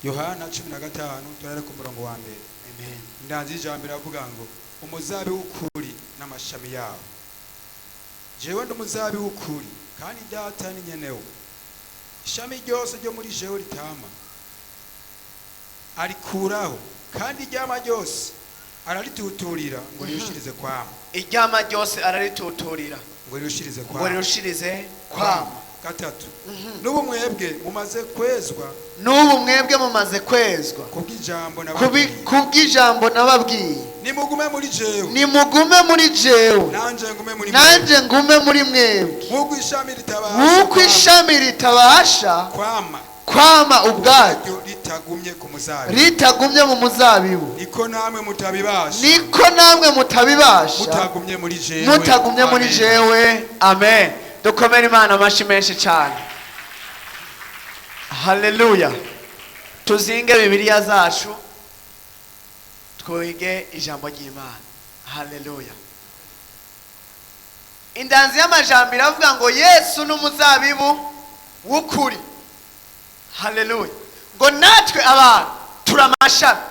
Yohana 15, turare ku murongo wa mbere. Amen. Indanzi y'ijambo iravuga ngo: "Umuzabibu w'ukuri n'amashami yawo. Jewe ndi umuzabibu w'ukuri, kandi Data ni nyenewo. Ishami ryose ryo muri jewe ritama arikuraho, kandi iryama ryose ararituturira ngo rirushirize kwama." Iryama ryose ararituturira ngo rirushirize ngo kwama. Rirushirize kwama. Gatatu: "N'ubu mwebwe mumaze kwezwa N'ubu mwebwe mumaze kwezwa kubw'ijambo nababwiye." Kubw'ijambo nababwiye. Nimugume muri jewe, Nimugume muri jewe, nanje ngume muri mwebwe. Nanje ngume muri mwebwe. Nk'uko ishami ritabasha Nk'uko kwama, ishami ritabasha kwama kwama ubwaryo ubwaryo ritagumye ku muzabibu, ritagumye mu muzabibu, niko namwe mutabibasha niko namwe mutabibasha mutagumye muri jewe. Mutagumye muri Amen. jewe. Amen. Dukomere Imana amashyi menshi cyane. Haleluya. Tuzinge Bibiliya zacu, twige ijambo ry'Imana. Haleluya. Indanzi y'amajambo iravuga ngo: "Yesu n'umuzabibu w'ukuri." Haleluya. Ngo natwe abantu turi amashami.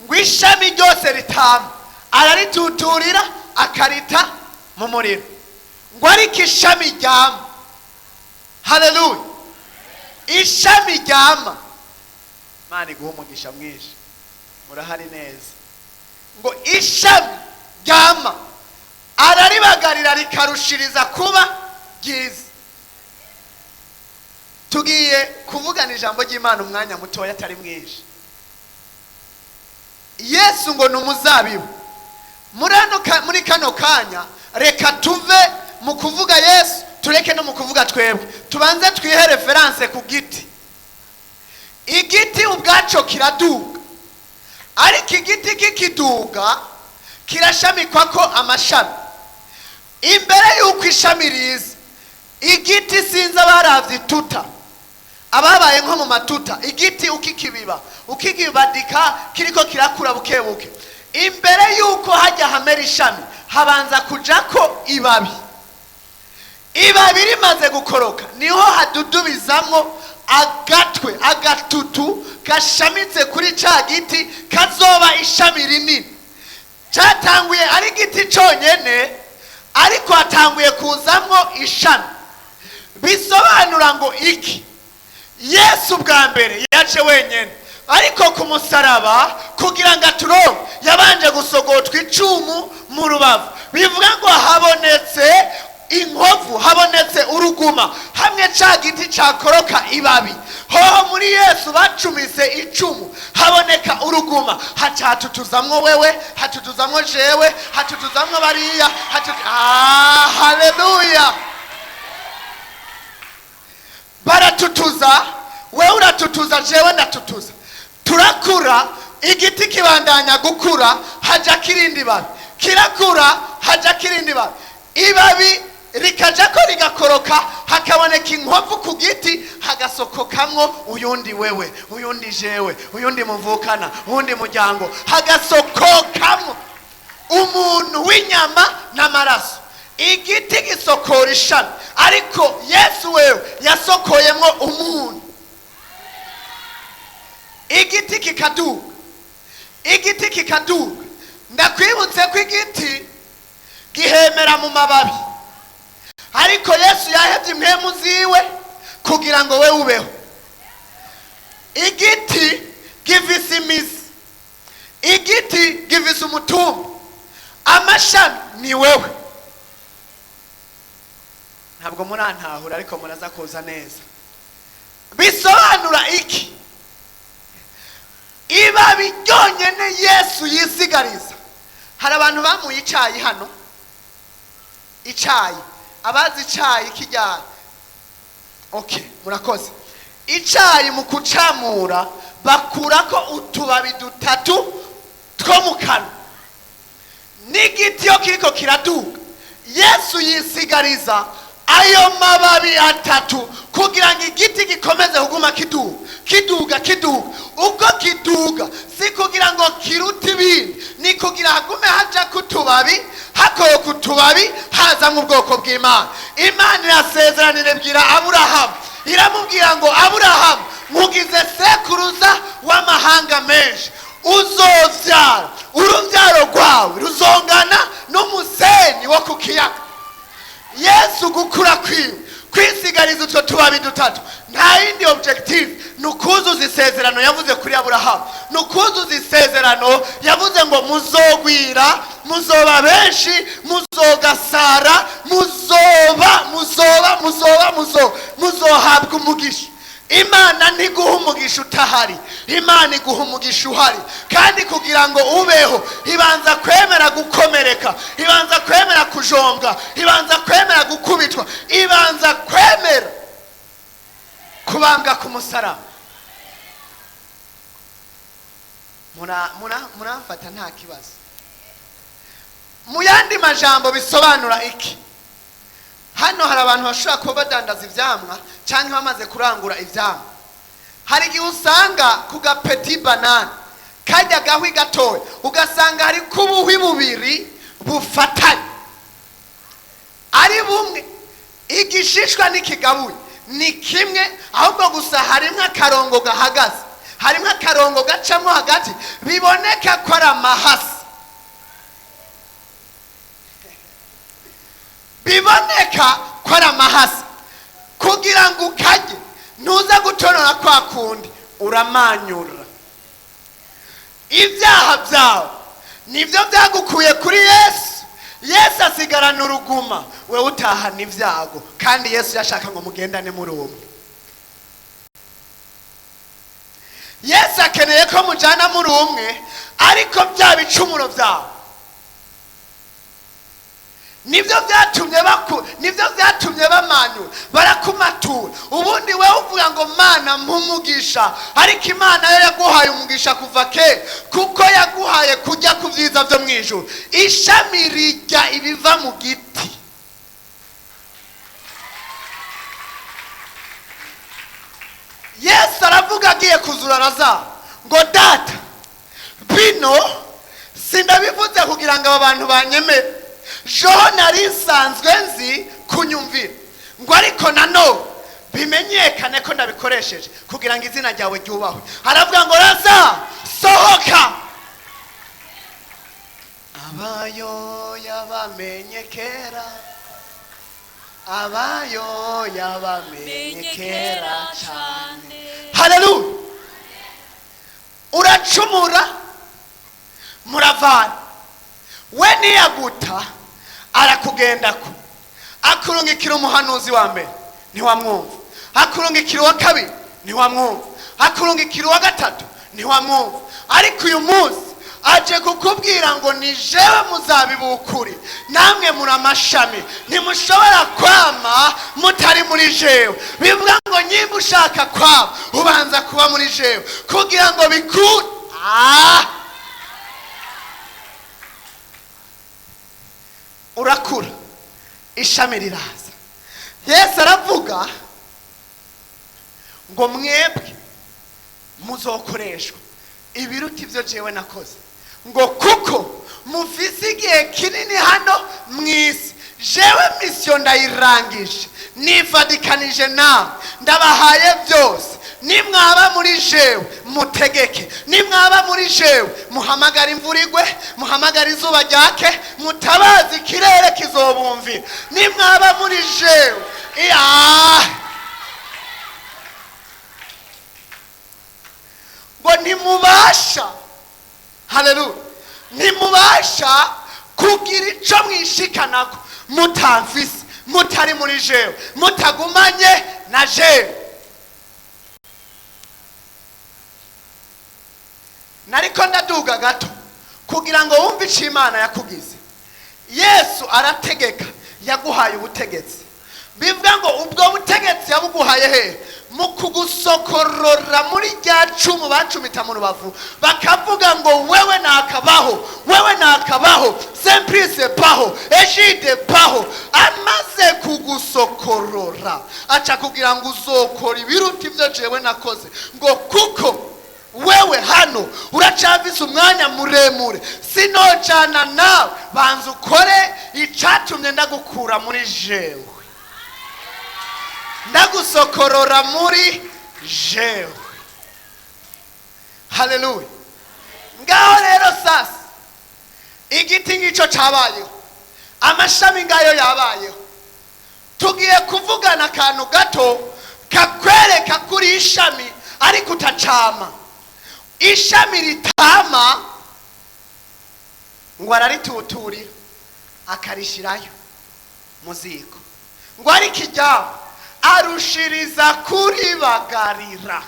Ngo ishami ryose ritama ararituturira, akarita mu muriro. Ngo ariko ishami ryama, haleluya, ishami ryama, Imana iguha umugisha mwinshi, murahari neza. Ngo ishami ryama araribagarira, rikarushiriza kuba ryiza. Tugiye kuvugana ijambo ry'Imana umwanya mutoya atari mwinshi. Yesu ngo ni umuzabibu. Muri kano kanya, reka tuve mu kuvuga Yesu, tureke no mu kuvuga twebwe, tubanze twihe référence ku giti. Igiti ubwaco kiraduga, ariko igiti kikiduga kirashamikwa ko amashami. Imbere y'uko ishami riza, igiti, sinzi abaravye ituta, ababaye nko mu matuta, igiti ukikibiba, ukikibadika, kiriko kirakura buke buke. Imbere y'uko hajya hamera ishami, habanza kujako ibabi. Ibabi rimaze gukoroka, niho hadudubizamwo agatwe, agatutu gashamitse kuri ca giti kazoba ishami rinini. Cyatanguye ari igiti cyonyene, ariko hatanguye kuzamwo ishami. Bisobanura ngo iki? Yesu bwa mbere yaje wenyine, ariko ku musaraba, kugira ngo aturonke, yabanje gusogotwa icumu mu rubavu. Bivuga ngo habonetse inkovu, habonetse uruguma hamwe ca giti cakoroka ibabi. Hoho muri Yesu bacumise icumu, haboneka uruguma, hacatutuzamwo wewe, hatutuzamwo jewe, hatutuzamwo bariya. Ah, haleluya! Baratutuza, wewe uratutuza, jewe ndatutuza, turakura. Igiti kibandanya gukura, haja kirindi babi, kirakura, haja kirindi babi, ibabi rikajako rigakoroka, hakaboneka inkovu ku giti, hagasokokamwo uyundi wewe, uyundi jewe, uyundi muvukana, uwundi muryango, hagasokokamwo umuntu w'inyama n'amaraso. Igiti gisokora ishami, ariko Yesu wewe yasokoyemwo umuntu. Igiti kikaduga, igiti kikaduga. Ndakwibutse ko igiti gihemera mu mababi, ariko Yesu yahebye impwemu ziwe kugira ngo we ubeho. Igiti gifise imizi, igiti gifise umutumba, amashami ni wewe. Ntabwo murantahura, ariko muraza kuza neza. Bisobanura iki? Ibabi ryonyene Yesu yisigariza. Hari abantu bamuye icayi hano, icayi, abazi icayi kijyana. Okay, murakoze. Icayi mu kucamura bakurako utubabi dutatu two mu kanwa. N'igiti iyo kiriko kiraduga, Yesu yisigariza ayo mababi atatu kugira ngo igiti gikomeze kuguma kiduga, kiduga, kiduga. Ubwo kiduga si kugira ngo kirute ibindi, ni kugira hagume haja kutubabi, hakoroka utubabi, hazamwo ubwoko bw'Imana. Imana irasezeranira, ibwira Aburahamu, iramubwira ngo: "Aburahamu, nkugize sekuruza." Sekuruza w'amahanga menshi. Uzovyara, uruvyaro rwawe ruzongana n'umusenyi wo ku kiyaga. Yesu gukura kwiwe, kwisigariza utwo tubabi dutatu, nta yindi objective, ni ukuzuza isezerano yavuze kuri Aburahamu, ni ukuzuza isezerano yavuze ngo muzogwira, muzoba benshi, muzogasara, muzoba, muzoba, muzoba, muzoba, muzohabwa umugisha. Imana ntiguha umugisha utahari, Imana iguha umugisha uhari. Kandi kugira ngo ubeho, ibanza kwemera gukomereka, ibanza kwemera kujombwa, ibanza kwemera gukubitwa, ibanza kwemera kubambwa ku musaraba. Muramfata nta kibazo. Mu yandi majambo bisobanura iki? Hano hari abantu bashobora kuba badandaza ivyamwa canke bamaze kurangura ivyamwa. Hari igihe usanga ku gapeti banane kajya gahwi gatoya, ugasanga hari kubuhwi bubiri bufatanye ari bumwe, igishishwa n'ikigabuye ni kimwe, ahubwo gusa harimwo akarongo gahagaze, harimwo akarongo gacamo hagati, biboneka ko ari amahasi, biboneka ko ari amahasi. Kugira ngo ukarye ntuza gutonora kwa kundi, uramanyura. Ibyaha byawe nibyo byagukuye kuri Yesu. Yesu asigarana uruguma, wewe utahana ibyago. Kandi Yesu yashaka ngo mugendane muri umwe. Yesu akeneye ko mujana muri umwe, ariko bya bicumuro byawe nibyo byatumye baku, nibyo byatumye bamanyura, barakumatura. Ubundi wewe uvuga ngo Mana mpumugisha, ariko Imana yo yaguhaye umugisha kuva kera, kuko yaguhaye kujya ku byiza byo mu ijuru. Ishami rijya ibiva mu giti. Yesu aravuga agiye kuzura Lazaro ngo Data, bino sindabivuze kugira ngo aba bantu banyemere, joho nari nsanzwe nzi kunyumvira, ngo ariko nanone bimenyekane ko ndabikoresheje kugira ngo izina ryawe ryubahwe. Aravuga ngo Lazaro sohoka. Abayo yabamenye kera, abayo yabamenye kera cyane. Haleluya. Uracumura muravana, we niyaguta arakugendako, akurungikira umuhanuzi wa mbere ntiwamwumva, akurungikira uwa kabiri ntiwamwumva, akurungikira uwa gatatu ntiwamwumva. Ariko uyu munsi aje kukubwira ngo ni jewe muzabibukuri, namwe muri amashami, ntimushobora kwama mutari muri jewe. Bivuga ngo nyimba ushaka kwama ubanza kuba muri jewe kugira ngo bikure. Urakura, ishami riraza. Yesu aravuga ngo mwebwe muzokoreshwa ibiruta ibyo jewe nakoze, ngo kuko mufise igihe kinini hano mw'isi. Jewe misiyo ndayirangije, nifadikanije nawe, ndabahaye byose. Nimwaba muri jewe mutegeke, nimwaba muri jewe muhamagara imvura igwe, muhamagara izuba ryake, mutabaze ikirere kizobumvira. Nimwaba muri jewe, ngo ntimubasha, haleluya, ntimubasha kugira ico mwishikanako mutamfise, mutari muri jewe, mutagumanye na jewe. Nariko ndaduga gato kugira ngo wumve ico Imana yakugize. Yesu arategeka, yaguhaye ubutegetsi. Bivuga ngo ubwo butegetsi yabuguhaye he? Mu kugusokorora muri rya cumu bacumita mu rubavu, bakavuga ngo wewe nakabaho, wewe nakabaho, Simplice baho, Egide baho. Amaze kugusokorora aca kugira ngo uzokora ibiruta ibyo jewe nakoze, ngo kuko wewe hano uracafise umwanya muremure, sinocana nawe, banza ukore icatumye ndagukura muri jewe, ndagusokorora muri jewe. Haleluya! Ngaho rero sasa, igiti ngicyo cyabayeho, amashami ngayo yabayeho. Tugiye kuvugana akantu gato kakwereka kuri ishami ariko utacama. Ishami ritama ngo ararituturira, akarishyirayo mu ziko, ngo ariko iryabo arushiriza kuribagarira.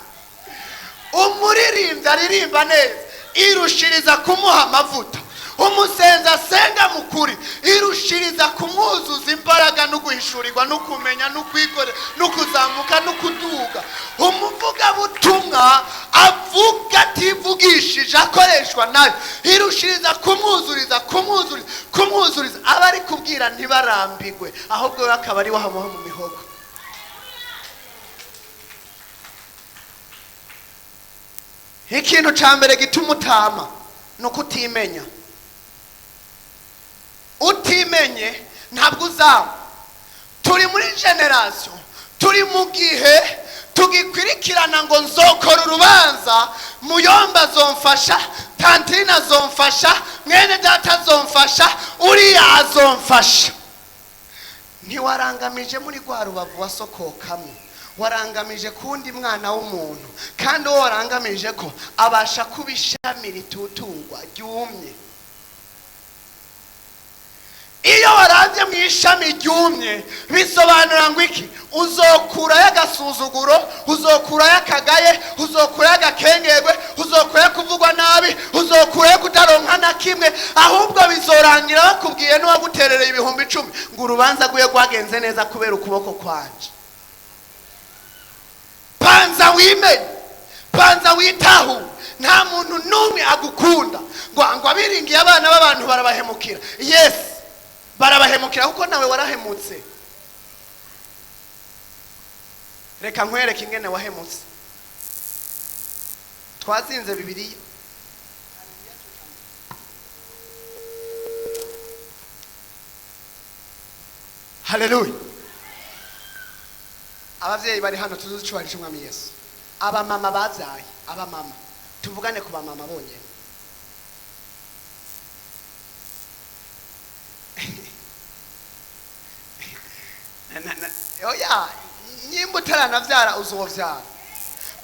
Umuririmbyi aririmba neza, irushiriza kumuha amavuta. Umusenzi asenga mu kuri, irushiriza kumwuzuza imbaraga no guhishurirwa no kumenya no kwikorera no kuzamuka no kuduga. Umuvugabutumwa avuga ativugishije, akoreshwa nayo, irushiriza kumwuzuriza, kumwuzuriza, kumwuzuriza. Aba ari kubwira ntibarambigwe, ahubwo we akaba ari we ahamuha mu mihogo. Ikintu cya mbere gituma utama ni uko utimenya. Utimenye ntabwo uzaba. Turi muri génération, turi mu gihe tugikurikirana ngo nzokora urubanza, muyomba azomfasha, tantine azomfasha, mwene data azomfasha, uriya azomfasha. Ntiwarangamije muri rwa rubavu wasokokamwe, warangamije kundi mwana w'umuntu, kandi uwo warangamije ko abasha kuba ishami rituturwa ryumye. Iyo waranze mu ishami ryumye, bisobanura ngo iki? Uzokurayo agasuzuguro, uzokurayo akagaye, uzokurayo agakengerwe, uzokurayo kuvugwa nabi, uzokurayo kutaronka na kimwe. Ahubwo bizorangira bakubwiye n'uwaguterereye 10,000 ngo urubanza rwiwe rwagenze neza kubera ukuboko kwanje. Banza wimenye, banza witahu. Nta muntu n'umwe agukunda ngo abiringiye abana b'abantu barabahemukira. Yes, barabahemukira kuko nawe warahemutse. Reka nkwereke ingene wahemutse. Twazinze Bibiliya. Haleluya! Abavyeyi bari hano, tuzi icubahiro c'Umwami Yesu. Abamama babyaye, abamama, tuvugane ku bamama bonyene. Oya, nyimba utaranavyara uzovyara,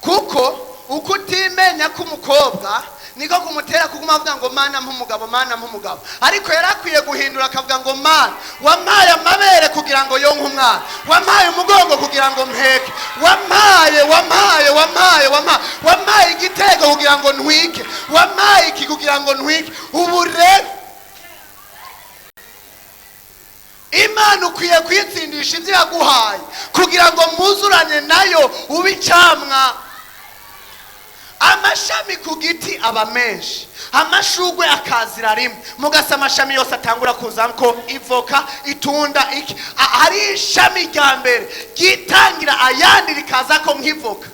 kuko uko utimenya k'umukobwa niko kumutera kuguma avuga ngo "Mana, nk'umugabo, Mana, nk'umugabo." Ariko yari akwiye guhindura akavuga ngo "Mana, wampaye amabere kugira ngo yonke umwana, wampaye umugongo kugira ngo mpeke, wampaye, wampaye, wampaye, wampaye, wampaye igitego kugira ngo ntwike, wampaye iki kugira ngo ntwike." Ubu rero Imana ukwiye kuyitsindisha ibyo yaguhaye kugira ngo mwuzurane nayo, ube icamwa. Amashami ku giti aba menshi, amashugwe akazira rimwe. Mugasa amashami yose atangura kuza ko ivoka, itunda, iki. Hari ishami rya mbere ryitangira ayandi, rikaza ko nk'ivoka.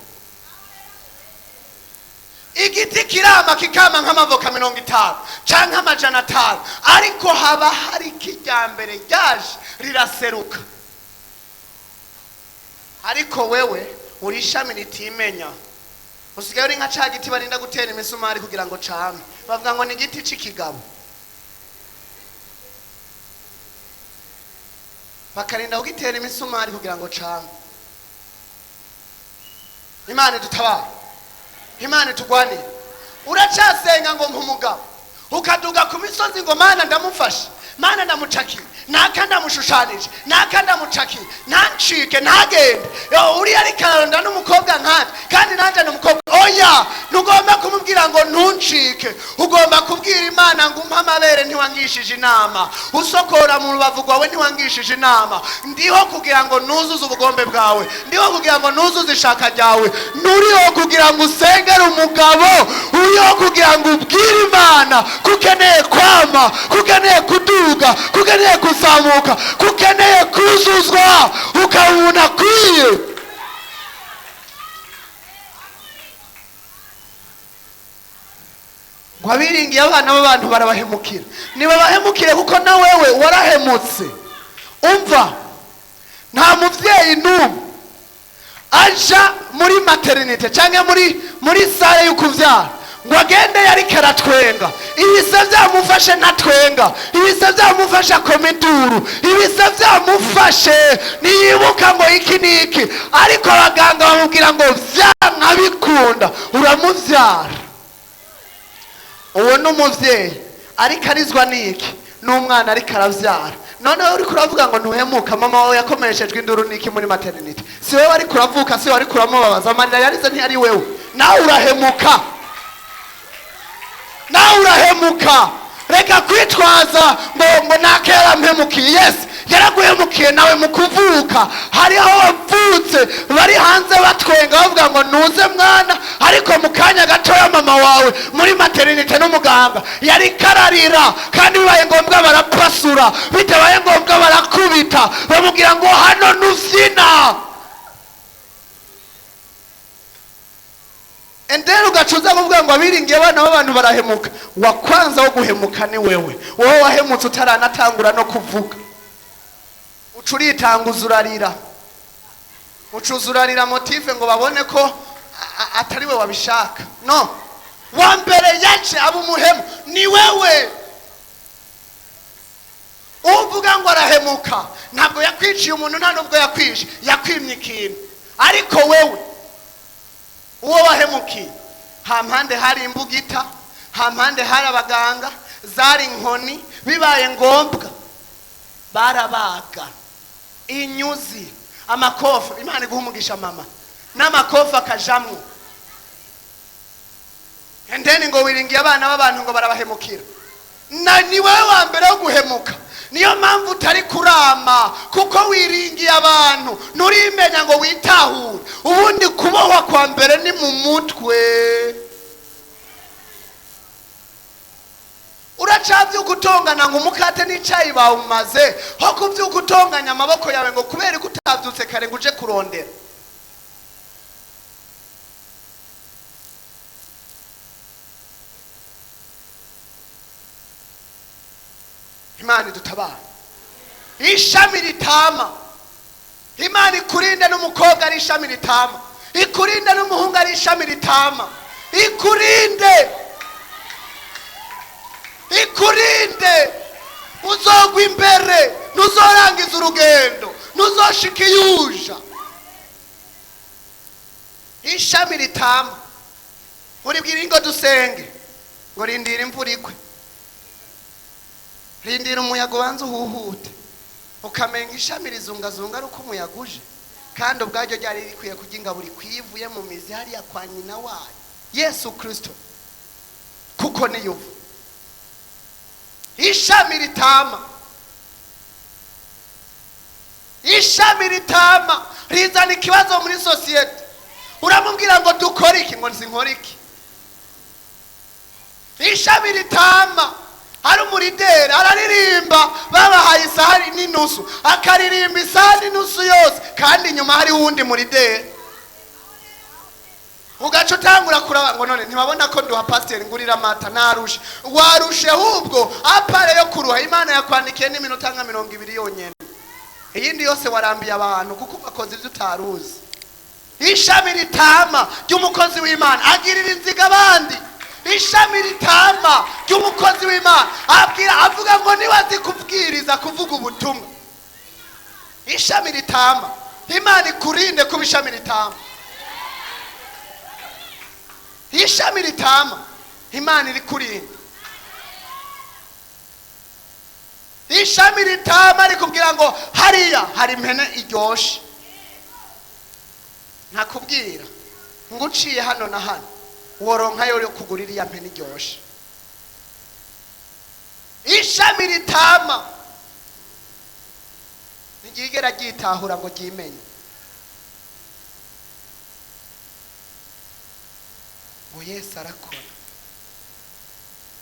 Igiti kirama, kikama nk'amavoka 50 canke 500, ariko haba hari ikijyambere ryaje riraseruka. Ariko wewe uri ishami ritimenya, usigaye uri nka ca giti barinda gutera imisumari kugira ngo came. Bavuga ngo ni igiti c'ikigabo, bakarinda kugitera imisumari kugira ngo came. Imana idutabara, Imana itugwanire. Uracasenga ngo "Mpa umugabo", ukaduga ku misozi ngo "Mana, ndamufashe, Mana, ndamucakiye, naka ndamushushanije, naka ndamucakiye, ntancike, ntagende." Yo, uriya ariko araronda n'umukobwa nkanje, kandi nanjye ni umukobwa. Oya, ntugomba kumubwira ngo "Ntuncike". Ugomba kubwira Imana ngo "Umpe amabere, ntiwangishije inama. Usokora mu rubavu rwawe, ntiwangishije inama. Ndiho kugira ngo nuzuze ubugombe bwawe, ndiho kugira ngo nuzuze ishaka ryawe." Nturiho kugira ngo usengere umugabo, uriho kugira ngo ubwire Imana ko ukeneye kwama, ko ukeneye kuduga, ko ukeneye kuzamuka, ko ukeneye kuzuzwa, ukaba umuntu akwiye. Ngo abiringiye abana b'abantu barabahemukira. Ntibabahemukire kuko na wewe warahemutse. Umva, nta mubyeyi n'umwe aja muri maternité cyangwa muri salle yo kubyara Ngo agende yariko aratwenga, ibise byamufashe ntatwenga, ibise byamufashe akoma induru, ibise byamufashe ntiyibuka ngo iki n'iki. Ariko abaganga bamubwira ngo vyanka bikunda uramuvyara. Uwo ni umuvyeyi ariko arizwa n'iki? N'umwana ariko aravyara. Noneho uriko uravuga ngo ntuhemuka, mama wawe yakomereshejwe induru n'iki muri maternité? Si wowe ariko uravuka? Si wowe ariko uramubabaza? Amarira yarize ntiyari wewe? Nawe urahemuka, nawe urahemuka. Reka kwitwaza ngo naka yarampemukiye. Yes, yaraguhemukiye nawe mu kuvuka. Hariho wavutse bari hanze batwenga, bavuga ngo nuze mwana, ariko mu kanya gatoya mama wawe muri maternité n'umuganga yari kararira, kandi bibaye ngombwa barapasura, bitabaye ngombwa barakubita, bamubwira ngo hano nuvyina. And then ugacuza kuvuga ngo abiringiye abana b'abantu barahemuka. Wa kwanza wo guhemuka ni wewe. Wowe wahemutse utaranatangura no kuvuga. Uca uritanguza urarira, ucuza urarira motif ngo babone ko atari we wabishaka. No wa mbere yaje aba umuhemu ni wewe. Uvuga ngo arahemuka, ntabwo yakwiciye umuntu, nta nubwo yakwishe, yakwimye ikintu. Ariko wewe uwo wahemukiye, ha mpande hari imbugita, ha mpande hari abaganga, zari inkoni, bibaye ngombwa barabaga inyuzi, amakofa. Imana iguha umugisha mama, n'amakofa akajamwo. And then ngo wiringiye abana b'abantu ngo barabahemukira. Na ni wowe wa mbere wo guhemuka. Niyo mpamvu utari kurama, kuko wiringiye abantu, nturimenya ngo witahure. Ubundi kubohwa kwa mbere ni mu mutwe. Uracavyuka utongana ngo umukate n'icayi bawumaze, ho kuvyuka utonganya amaboko yawe ngo kubera ko utavyutse kare ngo uje kurondera. Imana idutabara. Ishami ritama, Imana ikurinde n'umukobwa ari ishami ritama, ikurinde n'umuhungu ari ishami ritama, ikurinde, ikurinde. Uzogwa imbere, ntuzorangiza urugendo, ntuzoshika iyuja. Ishami ritama, uribwira ingo dusenge ngo rindira imvura igwe, rindira umuyaga ubanza uhuhute, ukamenga ishami rizungazunga ari uko umuyaga uje, kandi ubwaryo ryari rikwiye kurya ingaburo ikwiye ivuye mu mizi hariya kwa nyina wayo Yesu Kirisito, kuko niyo uva. Ishami ritama, ishami ritama rizana ikibazo muri sosiyete. Uramubwira ngo dukore iki, ngo nsinkore iki. Ishami ritama, hari umurideri araririmba, babahaye isaha n'inusu, akaririmba isaha n'inusu yose, kandi inyuma hariho uwundi murideri. Ugaca utangura kuraba ngo none ntibabona ko nduha pasiteri ngurira amata, narushe. Warushe ahubwo à part yo kuruha, Imana yakwandikiye n'iminota nka 20 yonyene, iyindi yose warambiye abantu kuko bakoze ibyo utaruzi. Ishami ritama ry'umukozi w'Imana agirira inziga abandi. Ishami ritama ry'umukozi w'Imana abwira, avuga ngo niba azi kubwiriza, kuvuga ubutumwa. Ishami ritama, Imana ikurinde kuba ishami ritama. Ishami ritama, Imana iri kurinda. Ishami ritama rikubwira ngo hariya hari impene iryoshe, ntakubwira ngo uciye hano na hano woronka yo kugura iriya mpene iryoshe. Ishami ritama ntiryigera ryitahura ngo ryimenye ngo Yesu arakora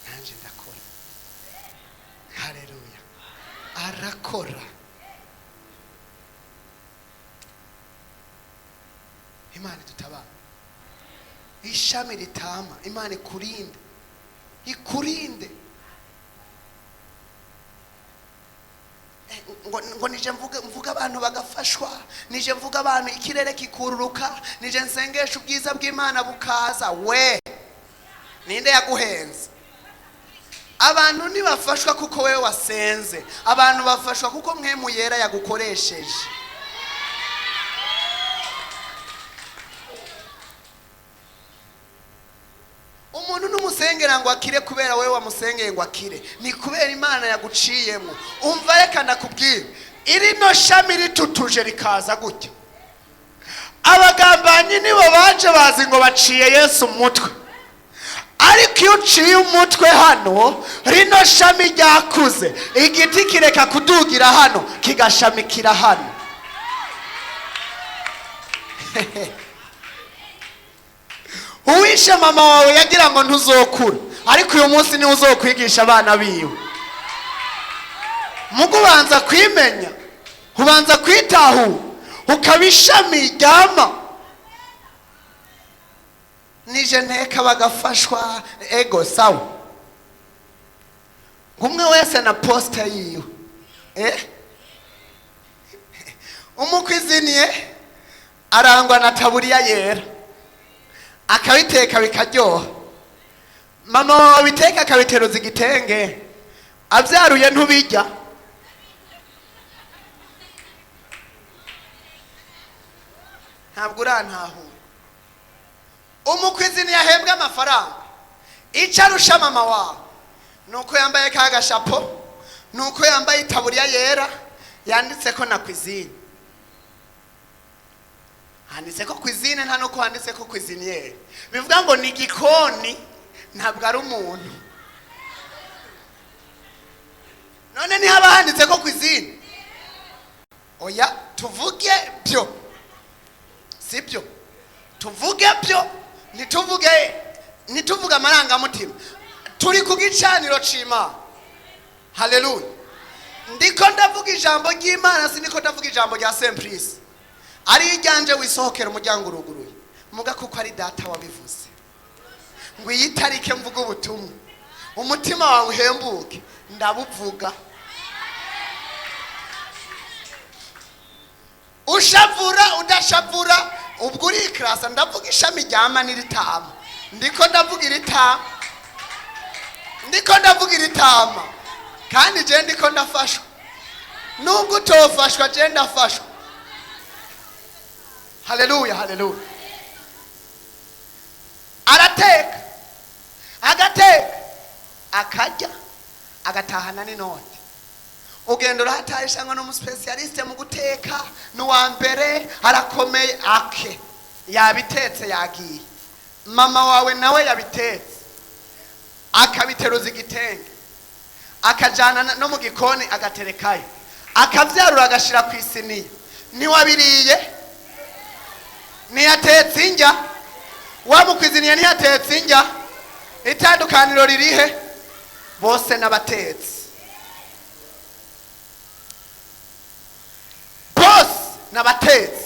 nanjye ndakora. Haleluya, arakora. Imana idutabara. Ishami ritama, Imana ikurinde, ikurinde. Ngo nije mvuge abantu bagafashwa, nije mvuge abantu ikirere kikururuka, nije nsengesha ubwiza bw'Imana bukaza. We Ninde yaguhenze? Abantu ntibafashwa kuko wewe wasenze, abantu bafashwa kuko Mpwemu Yera yagukoresheje. Umuntu n'umusengera ngo akire kubera wewe wamusengeye ngo akire, ni kubera Imana yaguciyemo. Umva, reka ndakubwira, irino shami ritutuje rikaza gutya, abagambanyi nibo baje bazi ngo baciye Yesu umutwe, ariko iyo uciye umutwe hano, rino shami ryakuze, igiti kireka kudugira hano kigashamikira hano. Uwishe mama wawe yagira ngo ntuzokura, ariko uyu munsi niwe uzokwigisha abana biwe. Mugo ubanza kwimenya, ubanza kwitahura, ukaba ishami ryama. Nije nteka bagafashwa, ego sawa, umwe wese na poste yiwe. Umukwiziniye arangwa na taburiya yera, akabiteka bikaryoha. Mama wawe biteka akabiteruza igitenge, abyaruye ntubijya. Ntabwo urantahura. Umukwizini yahembwa amafaranga, icyo arusha mama wawe nuko yambaye ka gashapo, nuko yambaye itaburiya yera yanditse ko na cuisine, handitse ko cuisine, nta nuko handitse ko cuisinière, bivuga ngo ni igikoni, ntabwo ari umuntu. None ntihaba handitse ko cuisine? Oya, tuvuge byo, sibyo? Tuvuge byo, ntituvuge amarangamutima. Turi ku gicaniro c'Imana. Haleluya. Ndiko ndavuga ijambo ry'Imana, siniko ndavuga ijambo rya Semplice. Ari iryanje wisohokera umuryango uruguruye, muga kuko ari data wabivuze ngo iyi tarike mvuga ubutumwa, umutima wawe uhembuke, ndabuvuga. Ushavura udashavura, ubwo urikrasa. Ndavuga ishami ryama n'iritama, ndiko ndavuga iritama, ndiko ndavuga iritama, kandi je ndiko ndafashwa. Nubwo utofashwa, je ndafashwa. Haleluya, haleluya. Arateka, agateka, akarya, agatahana n'inoti. Ugenda urahatarisha ngo ni umuspecialiste mu guteka, ni uwa mbere, arakomeye, ake yabitetse yagiye. Mama wawe nawe yabitetse akabiteruza igitenge, akajana no mu gikoni agaterekayo, akavyarura agashira ku isiniya. Ntiwabiriye? Ntiyatetse indya? Wamukwiziniye ntiyatetse indya? Itandukaniro ririhe? Bose n'abatetsi, bose n'abatetsi.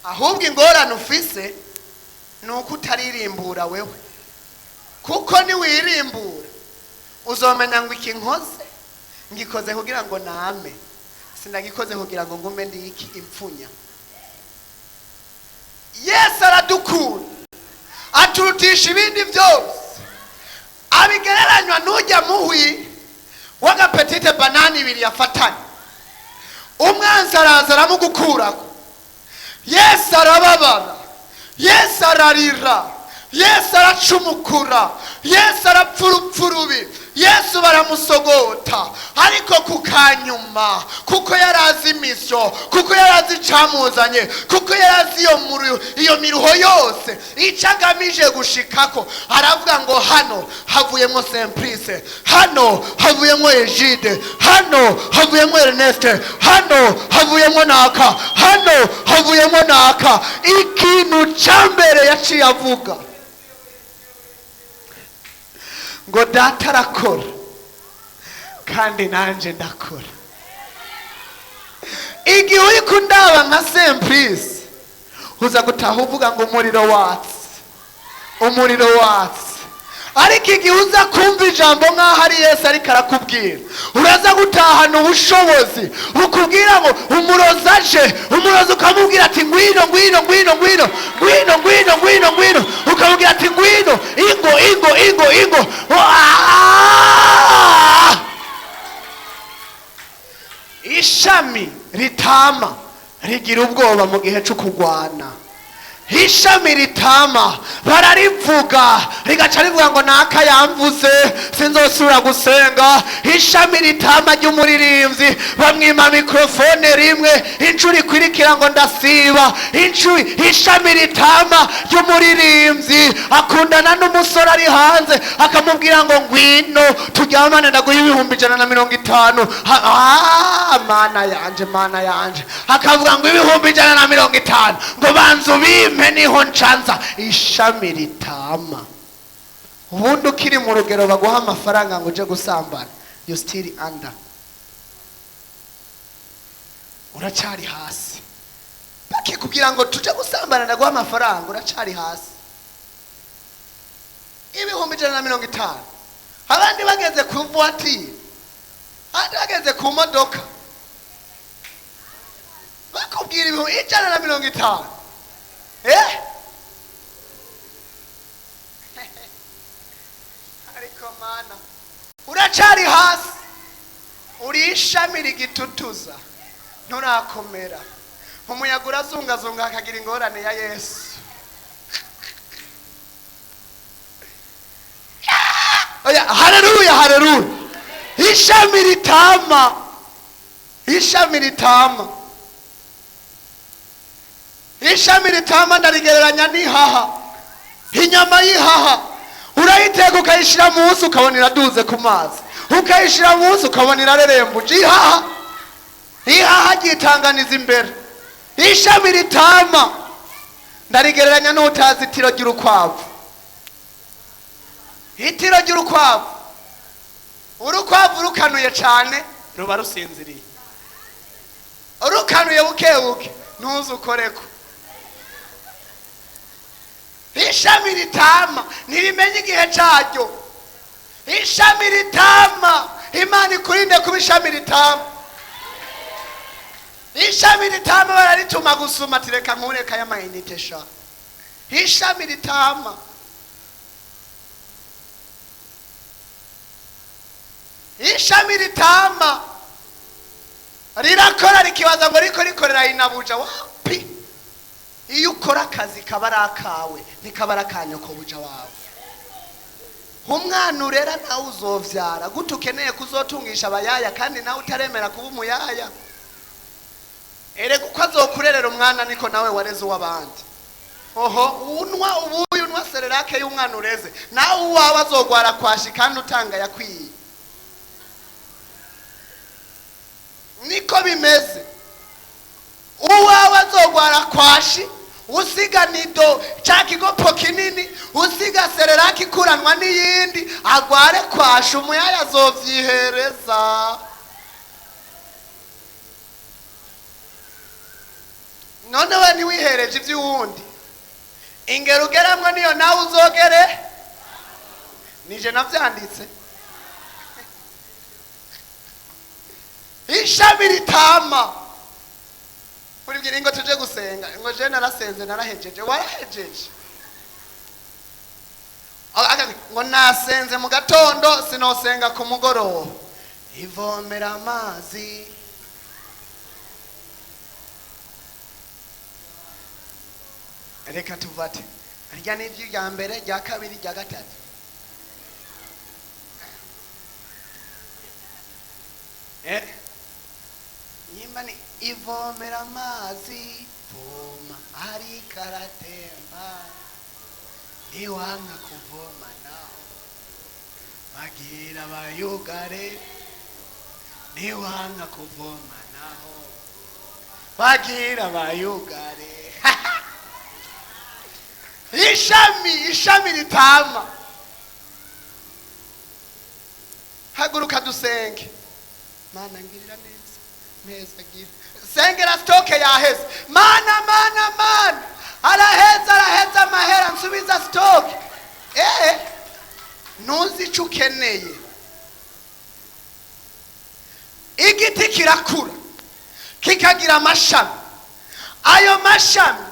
Ahubwo ingorane ufise ni uko utaririmbura wewe, kuko niwirimbura uzomenya ngo iki nkoze ngikoze kugira ngo name, sinagikoze kugira ngo ngume ndi iki impfunya. Yesu aradukunda, aturutisha ibindi byose. Abigereranywa n'ujya muhwi w'agapetite banani ibiri yafatanye, umwanzi araza aramugukurako. Yesu arababara, Yesu ararira, Yesu aracumukura, Yesu arapfa urupfu rubi, Yesu baramusogota, ariko ku kanyuma, kuko yari azi imisyo, kuko yari azi icamuzanye, kuko yari azi iyo miruho yose icyo agamije gushikako, aravuga ngo hano havuyemo Simplice, hano havuyemo Egide, hano havuyemo Ernest, hano havuyemo naka, hano havuyemo naka. Ikintu cya mbere yaciye avuga ngo data arakora kandi nanje ndakora. Igihe uri kundaba nka Simplice, uza gutaha uvuga ngo umuriro watse, umuriro watse. Ariko igihe uza kumva ijambo nk'aho ari Yesu ariko arakubwira, uraza gutahana ubushobozi bukubwira ngo umurozi aje, umurozi ukamubwira ati ngwino, ngwino, ngwino, ngwino, ngwino, ngwino, ngwino, ngwino, ukamubwira ati ngwino, ingo, Ritama rigira ubwoba mu gihe cyo kurwana. Ishami ritama bararivuga, rigaca rivuga ngo naka yamvuze, sinzosubira gusenga. Ishami ritama ry'umuririmbyi bamwima mikorofone rimwe, inshuro ikurikira ngo ndasiba. Inshuro ishami ritama ry'umuririmbyi akundana n'umusore ari hanze, akamubwira ngo ngwino turyamane, ndaguha 150,000. Mana yanje, mana yanje! Akavuga ngo 150,000, ngo banza ubimpe niho ncanza. Ishami ritama, ubundi ukiri mu rugero baguha amafaranga ngo uje gusambana, you still under, uracari hasi. Bakikubwira ngo tuje gusambana, ndaguha amafaranga, uracari hasi. 150,000, abandi bageze ku voiture, abandi bageze ku modoka, bakubwira 150,000. Ariko mana, uracari hasi, uri ishami rigitutuza, nturakomera. Umuyaga urazungazunga, akagira ingorane ya Yesu. Oya, haleluya, haleluya! Ishami ritama, ishami ritama, ishami ritama ndarigereranya n'ihaha. Inyama y'ihaha urayiteka, ukayishyira munsi, ukabona iraduze ku mazi, ukayishyira munsi, ukabona irarerembuje. Ihaha, ihaha ryitanganiza imbere. Ishami ritama ndarigereranya n'utazi itiro ry'urukwavu. Itiro ry'urukwavu, urukwavu rukanuye cyane ruba rusinziriye, rukanuye buke buke ntuze ukoreko. Ishami ritama ntirimenye igihe cyaryo. Ishami ritama, Imana ikurinde kuba ishami ritama. Ishami ritama bararituma gusuma, ati reka nkureka y'amayinite sha. Ishami ritama, ishami ritama rirakora, rikibaza ngo riko rikorera inabuja. Wapi! Iyo ukora akazi kaba ari akawe, ntikaba ari akanyokobuja wawe. Umwana urera nawe uzovyara gute? Ukeneye kuzotungisha abayaya kandi nawe utaremera kuba umuyaya? Erega uko azokurerera umwana niko nawe wareze uw'abandi. Oho, unwa ubuye, unwa Cerelac y'umwana ureze, nawe uwawe azogwara kwashi kandi utanga yakwiye. Niko bimeze. Uwawe azogwara kwashi, usiga Nido cya kigopo kinini, usiga Cerelac ikuranwa n'iyindi, agware kwashi. Umuyaya azovyihereza. None we ntiwihereje iby'uwundi? Ingero ugeramwo niyo nawe uzogere. Nije navyanditse. Ishami ritama, uribwira ngo tuje gusenga, ngo je narasenze, narahejeje. Warahejeje? Ngo nasenze mu gatondo, sinosenga ku mugoroba. Ivomera amazi. Reka tuvate rya ni rya mbere, rya kabiri, rya gatatu. Nyimba ni ivomera amazi, voma ariko aratemba, niwanga kuvoma naho bagira bayugare, niwanga kuvoma naho bagira bayugare. Ishami, ishami ritama, haguruka dusenge. Mana ngirira neza, neza gira. Sengera stock yaheze. Mana, mana, mana, araheza, araheza amahera, nsubiza stock. Ntuzi icyo ukeneye. Igiti kirakura kikagira amashami, ayo mashami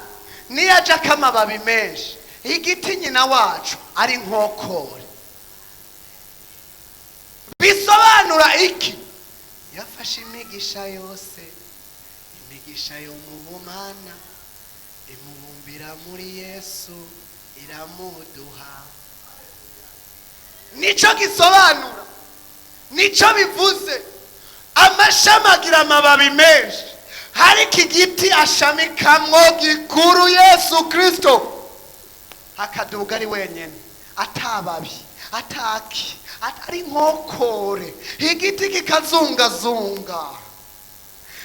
niyo ajako amababi menshi. Igiti nyina wacu ari nkokore, bisobanura iki? Yafashe imigisha yose. Imigisha yo mu bumana imubumbira muri Yesu iramuduha. Nico gisobanura, nico bivuze. Amashami agira amababi menshi, ariko igiti ashamikamwo gikuru Yesu Kristo, akaduga ari wenyene, atababi, ataki, atari nkokore, igiti kikazungazunga.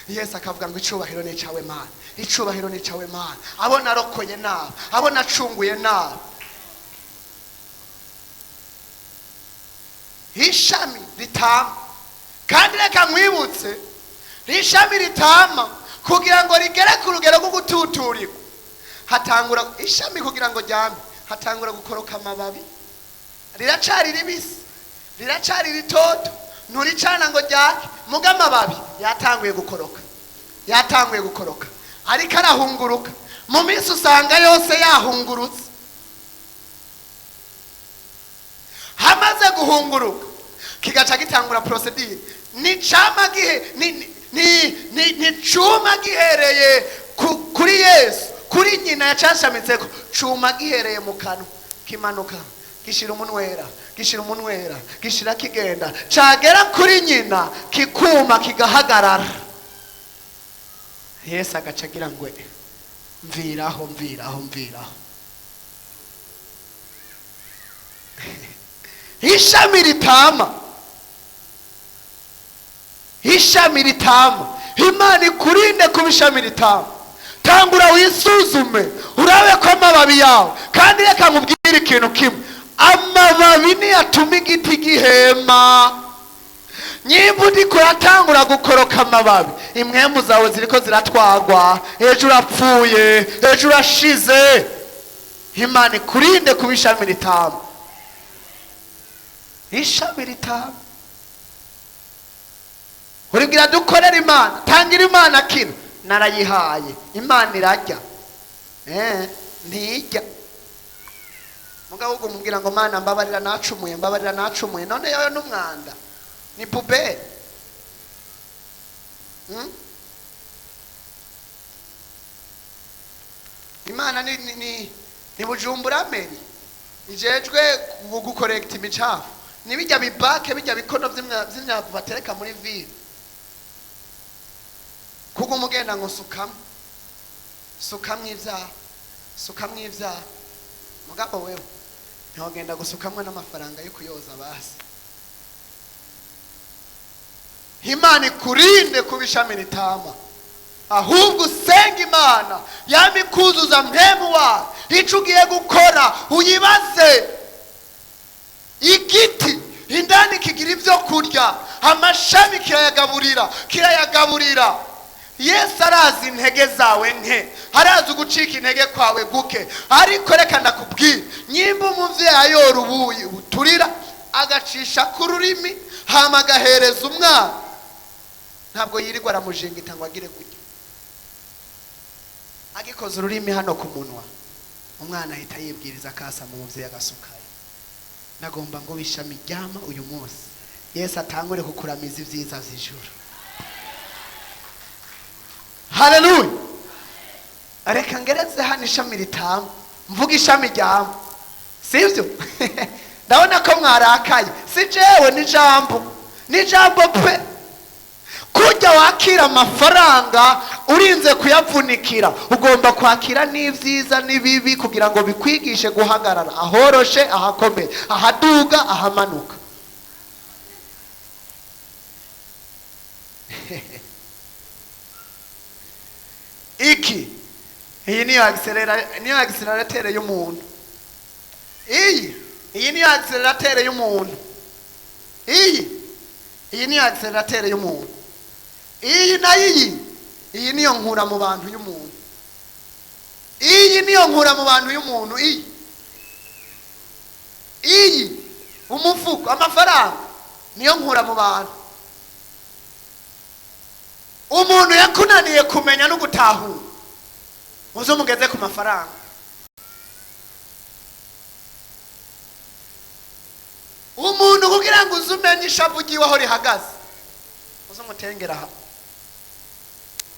Yesu akavuga ngo: "Icubahiro ni icawe Mana, icubahiro ni icawe Mana, abo narokoye nabi, abo nacunguye nabi." Ishami ritama, kandi reka nkwibutse, ishami ritama kugira ngo rigere ku rugero rwo gututurirwa, hatangura ishami kugira ngo ryame, hatangura gukoroka amababi. Riracari ribisi, riracari ritoto, nturicana ngo ryake, muga amababi yatanguye gukoroka, yatanguye gukoroka, ariko arahunguruka. Mu minsi usanga yose yahungurutse. Hamaze guhunguruka, kigaca gitangura procédure. Ni cama gihe ni cuma gihereye kuri Yesu, kuri nyina yacashamitseko. Cuma gihereye mu kanwa, kimanuka gishira umunwera, gishira umunwera, gishira, kigenda, cagera kuri nyina kikuma, kigahagarara. Yesu agaca agira ngo: "Mviraho, mviraho, mviraho." Ishami ritama, ishami ritama, Imana ikurinde kuba ishami ritama. Tangura wisuzume, urabe ko amababi yawe. Kandi reka nkubwire ikintu kimwe: amababi niyatuma igiti gihema. Nyimba uriko uratangura gukoroka amababi, impwemu zawe ziriko ziratwagwa, ejo urapfuye, ejo urashize. Imana ikurinde kuba ishami ritama, ishami ritama. Uribwira dukorera Imana, tangira Imana kino, narayihaye, Imana irajya, ntijya. Mugabo ubwo umubwira ngo: "Mana, mbabarira, nacumuye, mbabarira, nacumuye." None yoyo n'umwanda ni poubelle? Imana ni Bujumbura mairie ijejwe gukorekta imicafu? Ni bijya bibake, bijya bikono vy'imyavu batereka muri ville, kuko umugenda ngo sukamwe, sukamwe ivyaha, sukamwe ivyaha. Mugabo wewe ntogenda gusukamwe n'amafaranga yo kuyoza. Basi Imana ikurinde kuba ishami ritama, ahubwo usenga Imana yama ikuzuza mpemu wayo. Ico ugiye gukora uyibaze. Igiti indani kigira ibyo kurya, amashami kirayagaburira, kirayagaburira. Yesu arazi intege zawe nke, arazi ugucika intege kwawe guke. Ariko reka ndakubwira, nyimba umuvyeyi ayora ubuyi buturira, agacisha ku rurimi, hama agahereza umwana, ntabwo yirirwa aramujingita ngo agire gutya. Agikoza ururimi hano ku munwa, umwana ahita yibwiriza, akasa mu muvyeyi, agasukayo. Nagomba ngo wishami ryama uyu munsi, Yesu atangure kukuramiza ibyiza vy'ijuru. Haleluya! Reka ngereze hano. Ishami ritama, mvuga ishami ryama, sibyo? Ndabona ko mwarakaye. Si jewe, ni jambo, ni jambo pe. Kujya wakira amafaranga urinze kuyavunikira, ugomba kwakira n'ibyiza n'ibibi kugira ngo bikwigishe guhagarara ahoroshe, ahakomeye, ahaduga, ahamanuka. Iki, iyi niyo niyo accélérateur y'umuntu. Iyi niyo accélérateur y'umuntu. Iyi niyo accélérateur y'umuntu. Iyi nayo, iyi niyo nkura mu bantu y'umuntu. Iyi niyo nkura mu bantu y'umuntu. Iyi umufuko, amafaranga, niyo nkura mu bantu. Umuntu yakunaniye kumenya no gutahura, uze umugeze ku mafaranga. Umuntu kugira ngo uze umenye ishavu ryiwe aho rihagaze, uze umutengera aha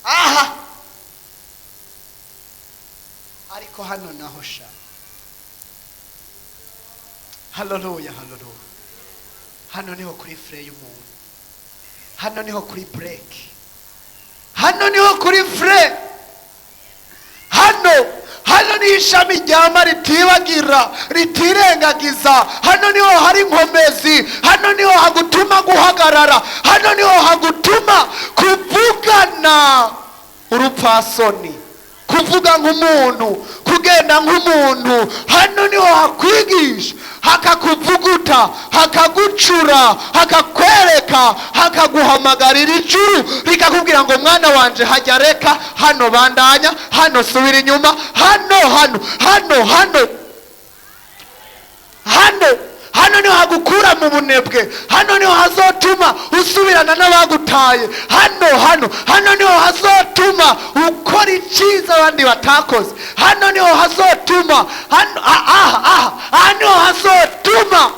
aha. Ariko hano naho sha, haleluya, haleluya. Hano niho kuri frein y'umuntu, hano niho kuri brake, hano niho kuri frein. Hano ni ishami ryama ritibagira, ritirengagiza. Hano niho hari inkomezi, hano niho hagutuma guhagarara, hano niho hagutuma kuvugana urupfasoni, kuvuga nk'umuntu, kugenda nk'umuntu. Hano niho hakwigisha, hakakuvuguta, hakagucura, hakakwereka, hakaguhamagarira ijuru, rikakubwira ngo: "Mwana wanje, hajya reka hano, bandanya hano, subira inyuma hano, hano, hano, hano, hano." Hano niho hagukura mu bunebwe, hano niho hazotuma usubirana n'abagutaye, hano, hano, hano niho hazotuma ukora icyiza abandi batakoze, hano niho hazotuma hano, aha, aha, aha niho hazotuma,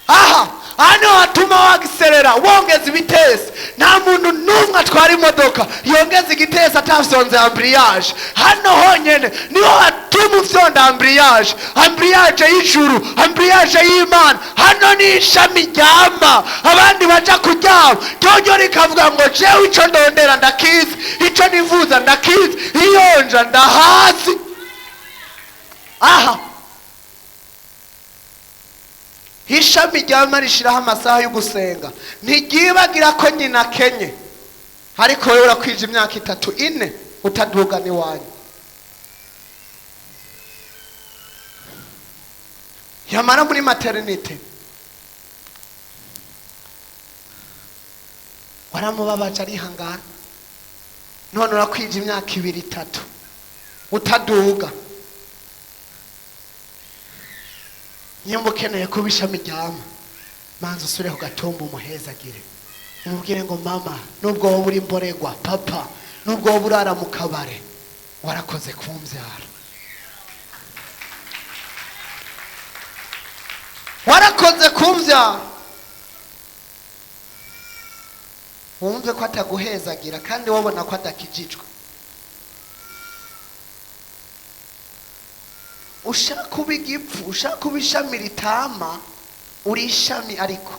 aha, aha niho hatuma wagiserera, wongeza ibitesi. Nta muntu n'umwe atwara imodoka yongeza igitesi atafyonze embrayage. Hano honyene niho hatuma ufyonda embrayage, embrayage y'ijuru, embrayage y'Imana. Hano ni ishami ryama abandi baja kuryama, ryoryo rikavuga ngo: "Jewe ico ndondera ndakizi, ico nifuza ndakizi, iyonja ndahazi." Aha ishami ryama rishiraho amasaha yo gusenga, ntiryibagira ko nyina akenye. Ariko wowe urakwije imyaka 3, 4 utadugana iwanyu. Yamara muri maternité waramubabaje, arihangana. None urakwije imyaka 2, 3 utaduga. Nimba ukeneye kuba ishami ryama, manza usubire ku gatumba, umuhezagire, umubwire ngo: "Mama, nubwo wowe uri mboregwa, papa, nubwo wowe urara mu kabare, warakoze kumbyara, warakoze kumbyara." Wumve ko ataguhezagira kandi wabona ko adakijijwe. Ushaka kuba igipfu, ushaka kuba ishami ritama, uri ishami, ariko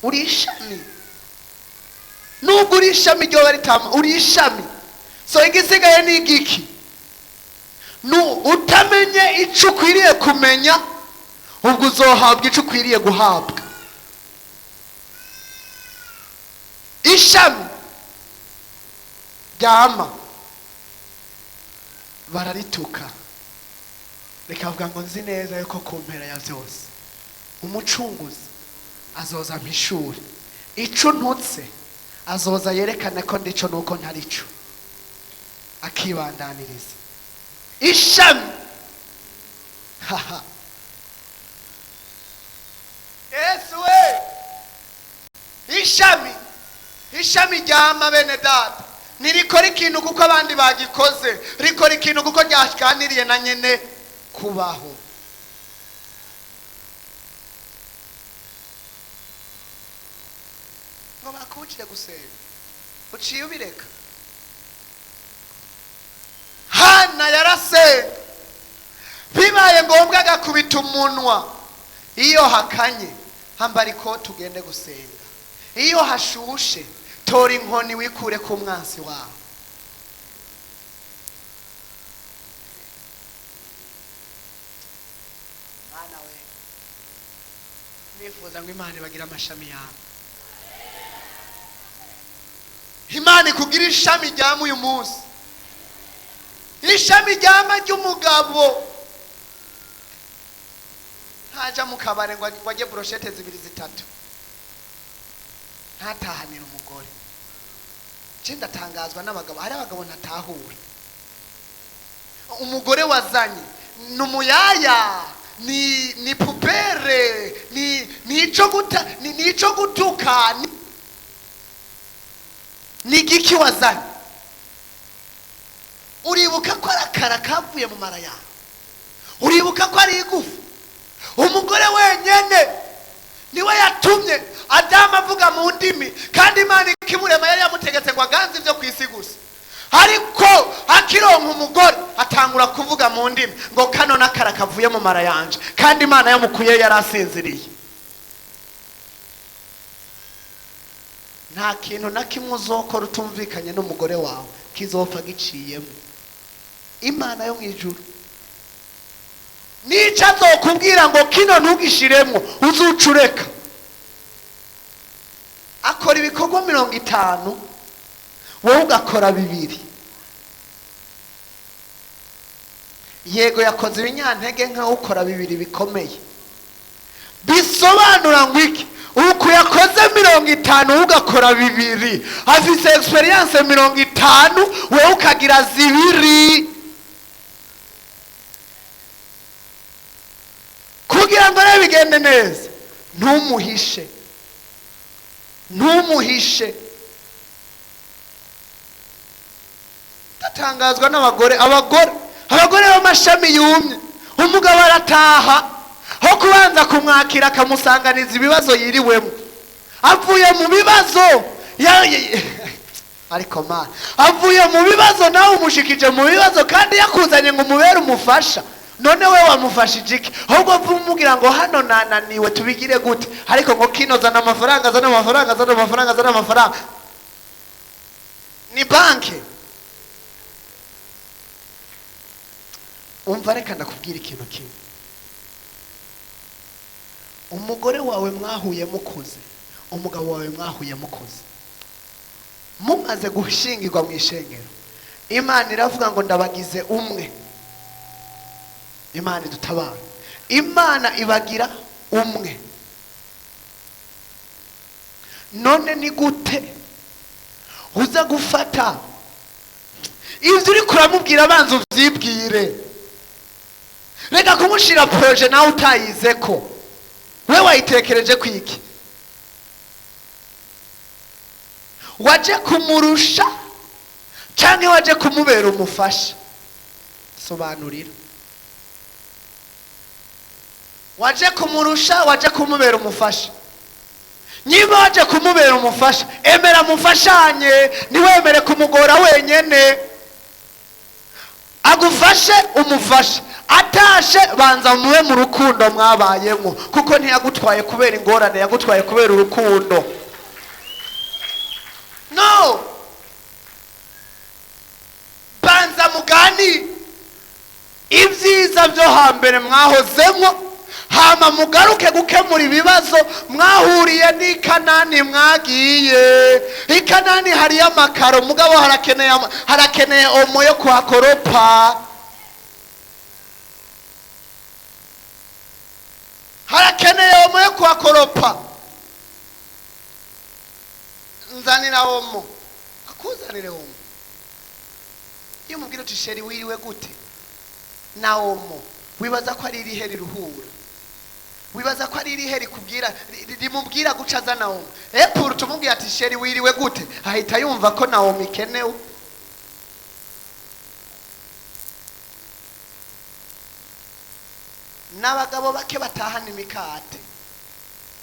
uri ishami, nubwo uri ishami ryoba ritama, uri ishami. So igisigaye ni igiki? Nu utamenye icyo ukwiriye kumenya, ubwo uzohabwa icyo ukwiriye guhabwa. Ishami ryama bararituka, rikavuga ngo: "Nzi neza yuko ku mpera ya byose Umucunguzi azoza mpishuri ico ntutse, azoza yerekane ko ndico nuko ntarico." Akibandaniriza ishami. Haha, Yesu we! Ishami ryama, bene data, ntirikora ikintu kuko abandi bagikoze, rikora ikintu kuko ryaganiriye na nyene kubaho. Ngo bakubukire gusenga, uciye ubireka. Hana yarasenga, bibaye ngombwa agakubita umunwa. Iyo hakanye, hambara ikoti ugende gusenga. Iyo hashushe, tora inkoni wikure ku mwansi wawe. Mwana we, nifuza ngo Imana ibagire amashami yawe, Imana ikugira ishami ryama uyu munsi, ishami ryama ry'umugabo ntaja mu kabare ngo ajye brochettes 2, 3, ntatahanire umugore. Je ndatangazwa n'abagabo, hari abagabo ntatahura. Umugore wazanye ni umuyaya, ni poubelle, ni ico gutuka, ni igiki wazanye? Uribuka ko ari akara kavuye mu mara yawe? Uribuka ko ari igufa? Umugore wenyene niwe yatumye Adamu avuga mu ndimi, kandi Imana ikimurema yari yamutegetse ngo aganze ibyo ku isi gusa. Ariko akironka umugore atangura kuvuga mu ndimi ngo kano n'akara kavuye mu mara yanje, kandi Imana yamukuye yari asinziriye. Nta kintu na kimwe uzokora utumvikanye n'umugore wawe kizopfa giciyemo. Imana yo mu ijuru nica azokubwira ngo kino ntugishiremo, uzuca ureka. Akora ibikorwa 50, wowe ugakora 2. Yego yakoze ibinyantege nkaho ukora 2 bikomeye. Bisobanura ngo iki? Uko yakoze 50 ugakora 2, afise experience 50, wewe ukagira 2. Kugira ngo rero bigende neza, ntumuhishe, ntumuhishe. Ndatangazwa n'abagore, abagore, abagore b'amashami yumye. Umugabo arataha, aho kubanza kumwakira akamusanganiza ibibazo yiriwemo, avuye mu bibazo ariko mana, avuye mu bibazo nawe umushikije mu bibazo, kandi yakuzanye ngo umubere umufasha. None we wamufashije iki? Ahubwo umubwira ngo hano nananiwe tubigire gute, ariko ngo kino zana amafaranga, zana amafaranga, zana amafaranga, zana amafaranga. Ni banke. Umva, reka ndakubwira ikintu kimwe. Umugore wawe mwahuye mukuze, umugabo wawe mwahuye mukuze, mumaze gushingirwa mu ishengero, Imana iravuga ngo ndabagize umwe. Imana idutabara, Imana ibagira umwe. None ni gute uza gufata ibyo uri kuramubwira? Abanza ubyibwire. Reka kumushira projet nawe utayize ko we wayitekereje kwiki. Waje kumurusha canke waje kumubera umufasha? Sobanurira. Waje kumurusha, waje kumubera umufasha? Niba waje kumubera umufasha, emera mufashanye, ntiwemere kumugora wenyene. Agufashe umufashe, atashe banza mube mu rukundo mwabayemo, kuko ntiyagutwaye kubera ingorane, yagutwaye kubera urukundo. No, banza mugani ibyiza byo hambere mwahozemo, hama mugaruke gukemura ibibazo mwahuriye n'i Kanani mwagiye. I Kanani hariyo amakaro, mugabo harakeneye omo yo kuhakoropa, harakeneye omo yo kuhakoropa. Nzanira omo, akuzanire omo. Iyo umubwira uti sheri wiriwe gute na omo, wibaza ko ari irihe riruhura? Wibaza ko ari irihe rikubwira, rimubwira guca aza Naomi? Epuru tumubwira ati sheri wiriwe gute, ahita yumva ko Naomi ikenewe. N'abagabo bake batahana imikate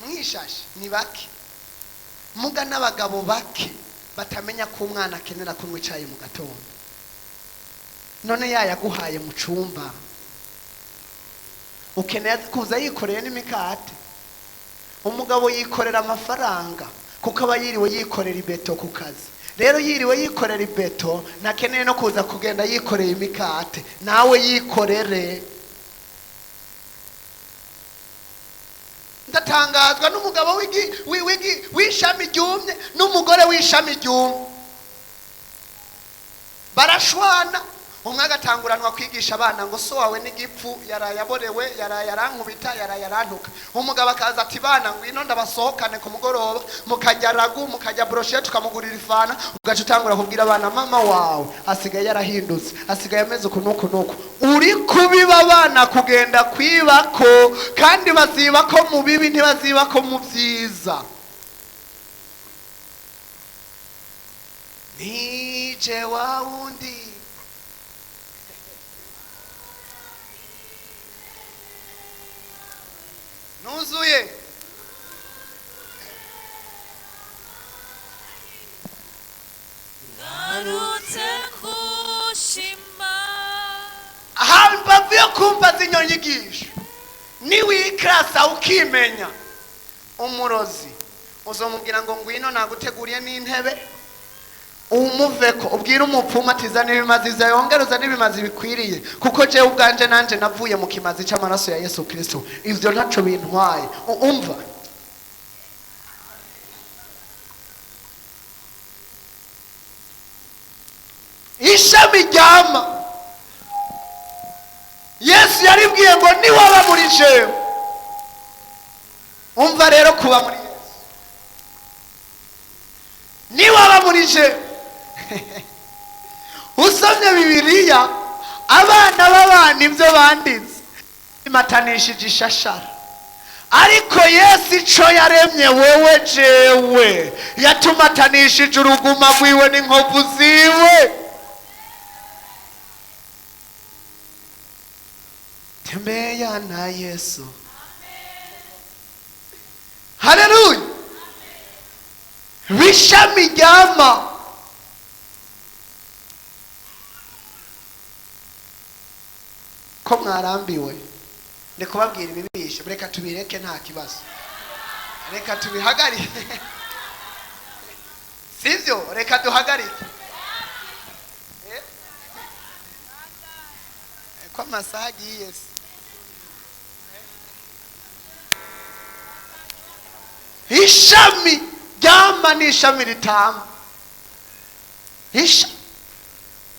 mwishashi ni bake, muga n'abagabo bake batamenya ko umwana akenera kunywa icayi mu gatondo. None yayaguhaye mu cumba, ukeneye kuza yikoreye n'imikate. Umugabo yikorera amafaranga kuko aba yiriwe yikorera ibeto ku kazi. Rero yiriwe yikorera ibeto, ntakeneye no kuza kugenda yikoreye imikate, nawe yikorere. Ndatangazwa n'umugabo w'ishami ryumye n'umugore w'ishami ryumye, barashwana. Umwe agatanguranwa kwigisha abana ngo so wawe n'igipfu, yarayaborewe, yarayarankubita, yarayarantuka. Umugabo akaza ati bana ngwino ndabasohokane ku mugoroba, mukajya ragu, mukajya brochette, tukamugurira ifana. Ugaca utangura kubwira abana mama wawe asigaye yarahindutse, asigaye ameze uku n'uku n'uku. Uri kubiba abana kugenda kwibako, kandi bazibako mu bibi, ntibazibako mu byiza. Nije wa wundi nuzuye. Ngarutse. kumva zino nyigisho, niwikarasa ukimenya, umurozi uzomubwira ngo ngwino naguteguriye n'intebe, umuveko ubwire umupfumu ati zana ibimazi vyawe, wongere uzane ibimazi bikwiriye, kuko jewe ubwanje nanje navuye mu kimazi c'amaraso ya Yesu Kristo, ivyo ntaco bintwaye. Umva, ishami ryama Yesu yaribwiye ngo niwaba muri jewe. Umva rero, kuba muri Yesu, niwaba muri jewe. Usomye Bibiliya, abana b'abana ibyo banditse imatanishije ishashara, ariko Yesu ico yaremye wewe jewe yatumatanishije uruguma rwiwe n'inkovu ziwe. Tembea na Yesu, haleluya! Bishami ryama. Ko mwarambiwe ndi kubabwira ibibishe, reka tubireke, nta kibazo, reka tubihagarike, sibyo? Reka duhagarike. Eh? Ko amasaha agiye se? Ishami ryama ni ishami ritama isha,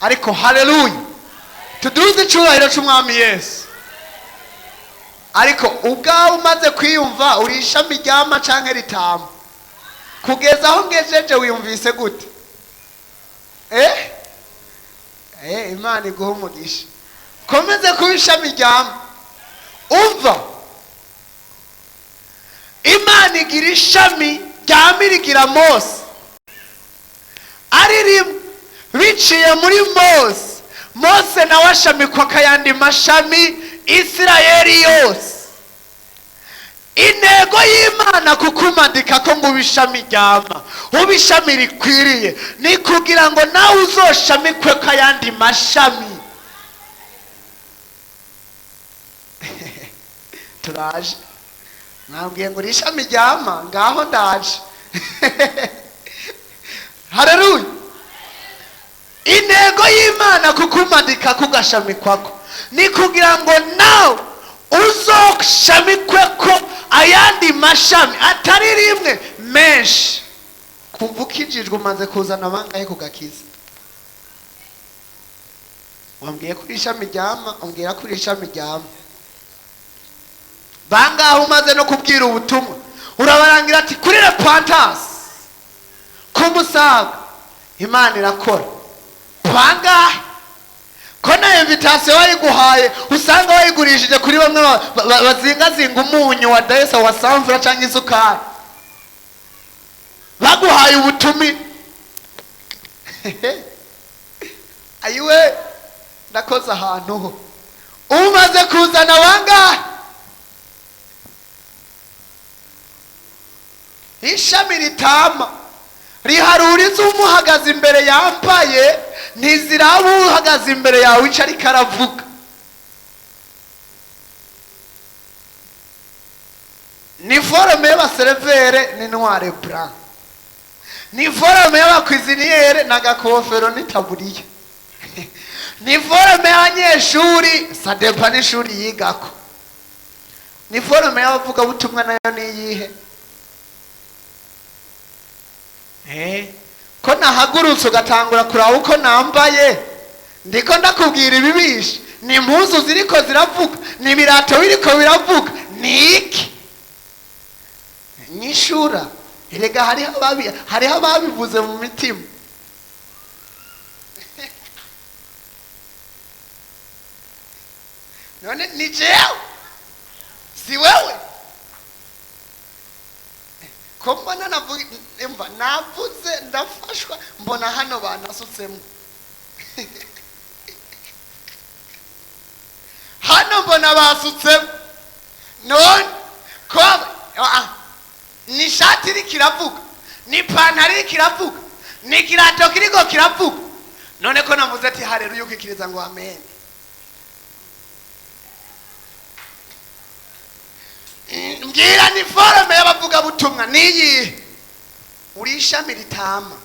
ariko haleluya, tuduze icubahiro c'Umwami Yesu. Ariko ubwawe umaze kwiyumva, uri ishami ryama canke ritama? Kugeza aho ngejeje wiyumvise gute? Imana iguha umugisha, komeze kuba ishami ryama. Umva, Imana igira ishami ryama, irigira Mose ari rimwe, biciye muri Mose. Mose nawe ashamikwa akayandi mashami, Isirayeli yose. Intego y'Imana kukumadika ko ngo ube ishami ryama, ube ishami rikwiriye, ni kugira ngo nawe uzoshamikwe ko ayandi mashami. Turaje, mwambwiye ngo uri ishami ryama, ngaho ndaje. Haleluya! Intego y'Imana kukumadika kugashamikwako ni kugira ngo nawe uzoshamikwe ko ayandi mashami, atari rimwe, menshi. Kuva ukijijwe umaze kuzana bangahe ku gakiza? Wambwiye ko uri ishami ryama, umbwira ko uri ishami ryama. Bangahe umaze no kubwira ubutumwa, urabarangira ati kuri Repentance ku Musaga Imana irakora? Bangahe ko na invitation wayiguhaye usanga wayigurishije kuri bamwe bazingazinga umunyu wa dayesa wa samvura cyangwa isukari, baguhaye ubutumire? Ayiwe, ndakoze ahantu ho. Umaze kuzana bangahe? Ishami ritama riharura umuhagaze imbere yambaye, ntiziraba uhagaze imbere yawe icyo ariko aravuga. Ni forme y'abaserveur ni noir blanc, ni forme y'abacuisinier n'agakofero n'itaburiya, ni forme y'abanyeshuri, ça dépend n'ishuri yigako, ni forme y'abavugabutumwa nayo ni iyihe? Ko nahagurutse ugatangura kuraba uko nambaye, ndiko ndakubwira ibibishe, ni impuzu ziriko ziravuga, ni ibirato biriko biravuga, ni iki? Nyishura erega, hariho ababivuze mu mitima. None ni jewe, si wewe? Ko mbona navuga, imva navuze ndafashwa, mbona hano banasutsemo, hano mbona basutsemo. None ko ni ishati iriko iravuga, ni ipantaro iriko iravuga, ni ikirato kiriko kiravuga? None ko navuze ati haleluya, ukikiriza ngo amen. Platiforme y'abavugabutumwa niyihe? Uri ishami ritama,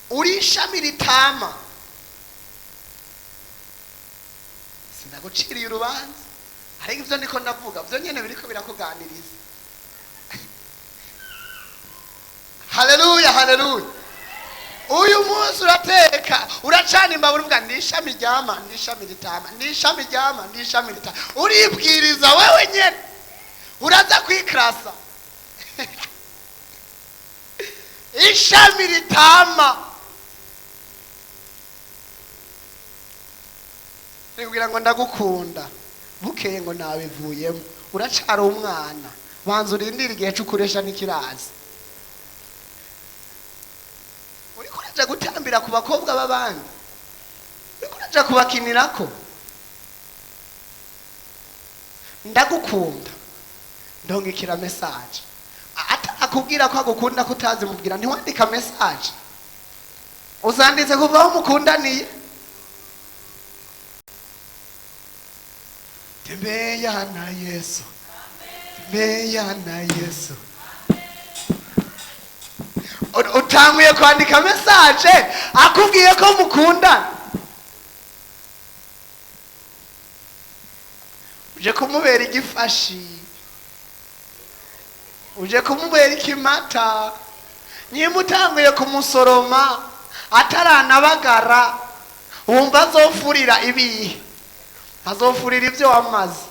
uri ishami ritama. Sinaguciriye urubanza, ariko ibyo ndiko ndavuga byo nyene biriko birakuganiriza. Haleluya, haleluya. Uyu munsi urateka, uracana imbabura, uvuga: "Ndi ishami ryama, ndi ishami ritama, ndi ishami ryama, ndi ishami ritama." Uribwiriza wewe nyene, uraza kwikrasa ishami ritama. Kugira ngo ndagukunda, bukeye ngo nabivuyemo. Uracara umwana, banza urindire igihe cy'ukoresha n'ikirazi. Uriko uraja gutambira ku bakobwa b'abandi, uriko uraja kubakinirako. Ndagukunda, ndongekera message. Atakubwira ko agukunda, ko utazi mubwira, ntiwandika message. Uzanditse kuva aho mukundaniye. Tembea na Yesu, tembea na Yesu. Utanguye kwandika message akubwiye ko mukundana, uje kumubera igifashi, uje kumubera ikimata. Nyimba utanguye kumusoroma ataranabagara, wumva azofurira ibihe? Azofurira ibyo wamaze.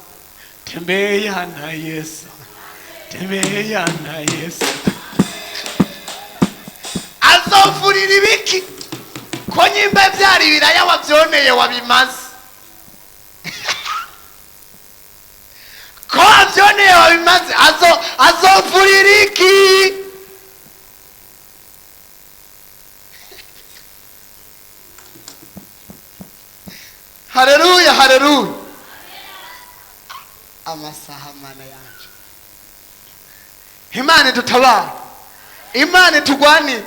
Tembea na Yesu, tembea na Yesu. Azofurira ibiki, ko nyimba byari ibiraya wabyoneye, wabimaze? Ko wabyoneye, wabimaze, azofurira iki? Haleluya, haleluya. Amasaha, Mana yanje, Imana idutabara, Imana itugwanire.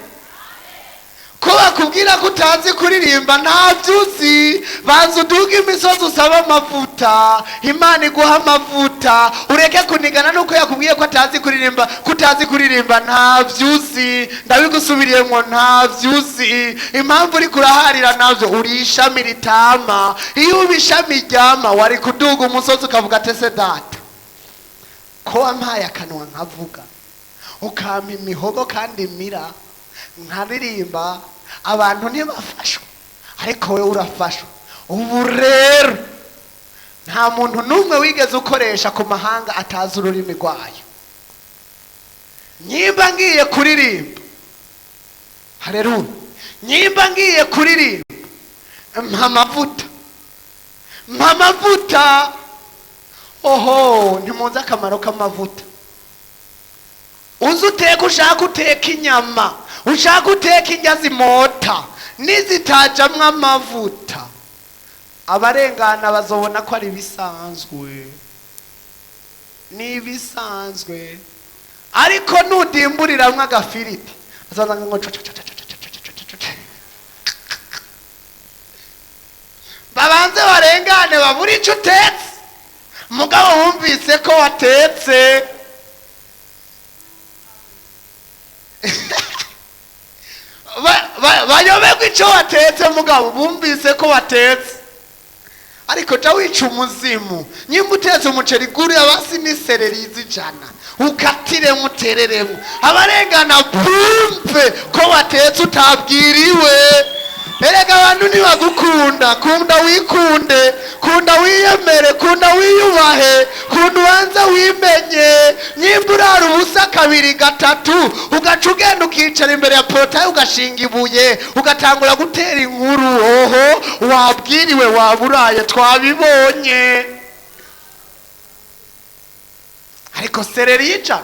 Ko bakubwira ko utazi kuririmba, ntabyo uzi. Banza uduge imisozi, usaba amavuta, Imana iguha amavuta, ureke kunigana nuko yakubwiye ko atazi kuririmba. Ko utazi kuririmba ntabyo uzi, ndabigusubiriyemo, ntabyo uzi. Impamvu uri kuraharira nabyo, uri ishami ritama. Iyo uba ishami ryama, wari kuduga umusozi ukavuga ati: "Ese Data, ko wampaye akanwa nkavuga, ukampa imihogo kandi mira nkaririmba, abantu ntibafashwe, ariko wowe urafashwa." Ubu rero nta muntu n'umwe wigeze ukoresha ku mahanga atazi ururimi rwayo. Nyimba ngiye kuririmba, hareruya, nyimba ngiye kuririmba, mpa amavuta, mpa amavuta. Oho, ntimuzi akamaro k'amavuta. Uzi uteka, ushaka uteka inyama, ushaka uteka indya zimota, nizitajamwo amavuta, abarengana bazobona ko ari ibisanzwe, ni ibisanzwe. Ariko nudimburiramwo agafiriti, azaza ngo co, co, co, co, co, co, co, co, co, co. Babanze barengane, babure ico utetse, mugabo wumvise ko watetse. Bayoberwe ico watetse, mugabo bumvise ko watetse. Ariko ca wica umuzimu. Nyimba utetse umuceri, gurira basi n'isereri z'ijana, ukatiremo, utereremo, abarengana bumve ko watetse utabwiriwe. Erega abantu ntibagukunda. Kunda wikunde, kunda wiyemere, kunda wiyubahe, kunda ubanza wimenye. Nyimba urara ubusa kabiri gatatu, ugaca ugenda ukicara imbere ya portail, ugashinga ibuye, ugatangura gutera inkuru, oho, wabwiriwe, waburaye, twabibonye. Ariko sereri y'ijana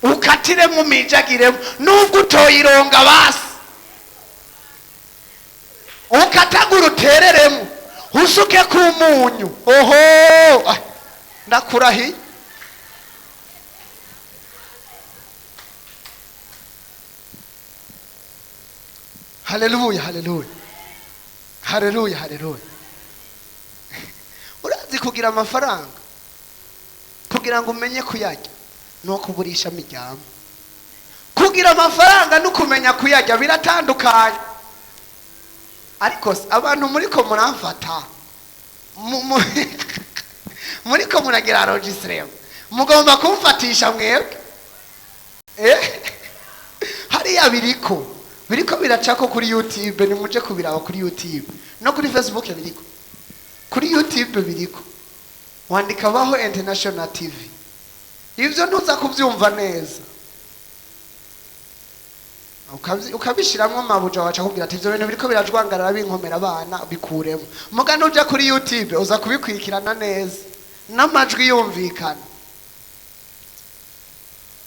ukatiremo, umijagiremo, nubwo utoyironga, basi ukatagura, utereremo, usuke ku munyu. Oho, ah, ndakurahiye. Haleluya, haleluya, haleluya, haleluya. Urazi Kugira amafaranga kugira ngo umenye kuyarya ni ukubura ishami ryama. Kugira amafaranga no kumenya kuyarya biratandukanye. Ariko se, abantu muriko muramfata, muriko muragira enregistrement, mugomba kumfatisha mwebwe. Hariya biriko biracako kuri YouTube, nimuje kubiraba kuri YouTube no kuri Facebook biriko, kuri YouTube biriko. Wandika Baho International TV, ivyo ntuza kuvyumva neza. Ukabishiramwo amabuja waca kubwira ati ivyo bintu biriko birajwangarara binkomera abana, bikuremo. Muga nuja kuri YouTube uza kubikurikirana neza n'amajwi yumvikana.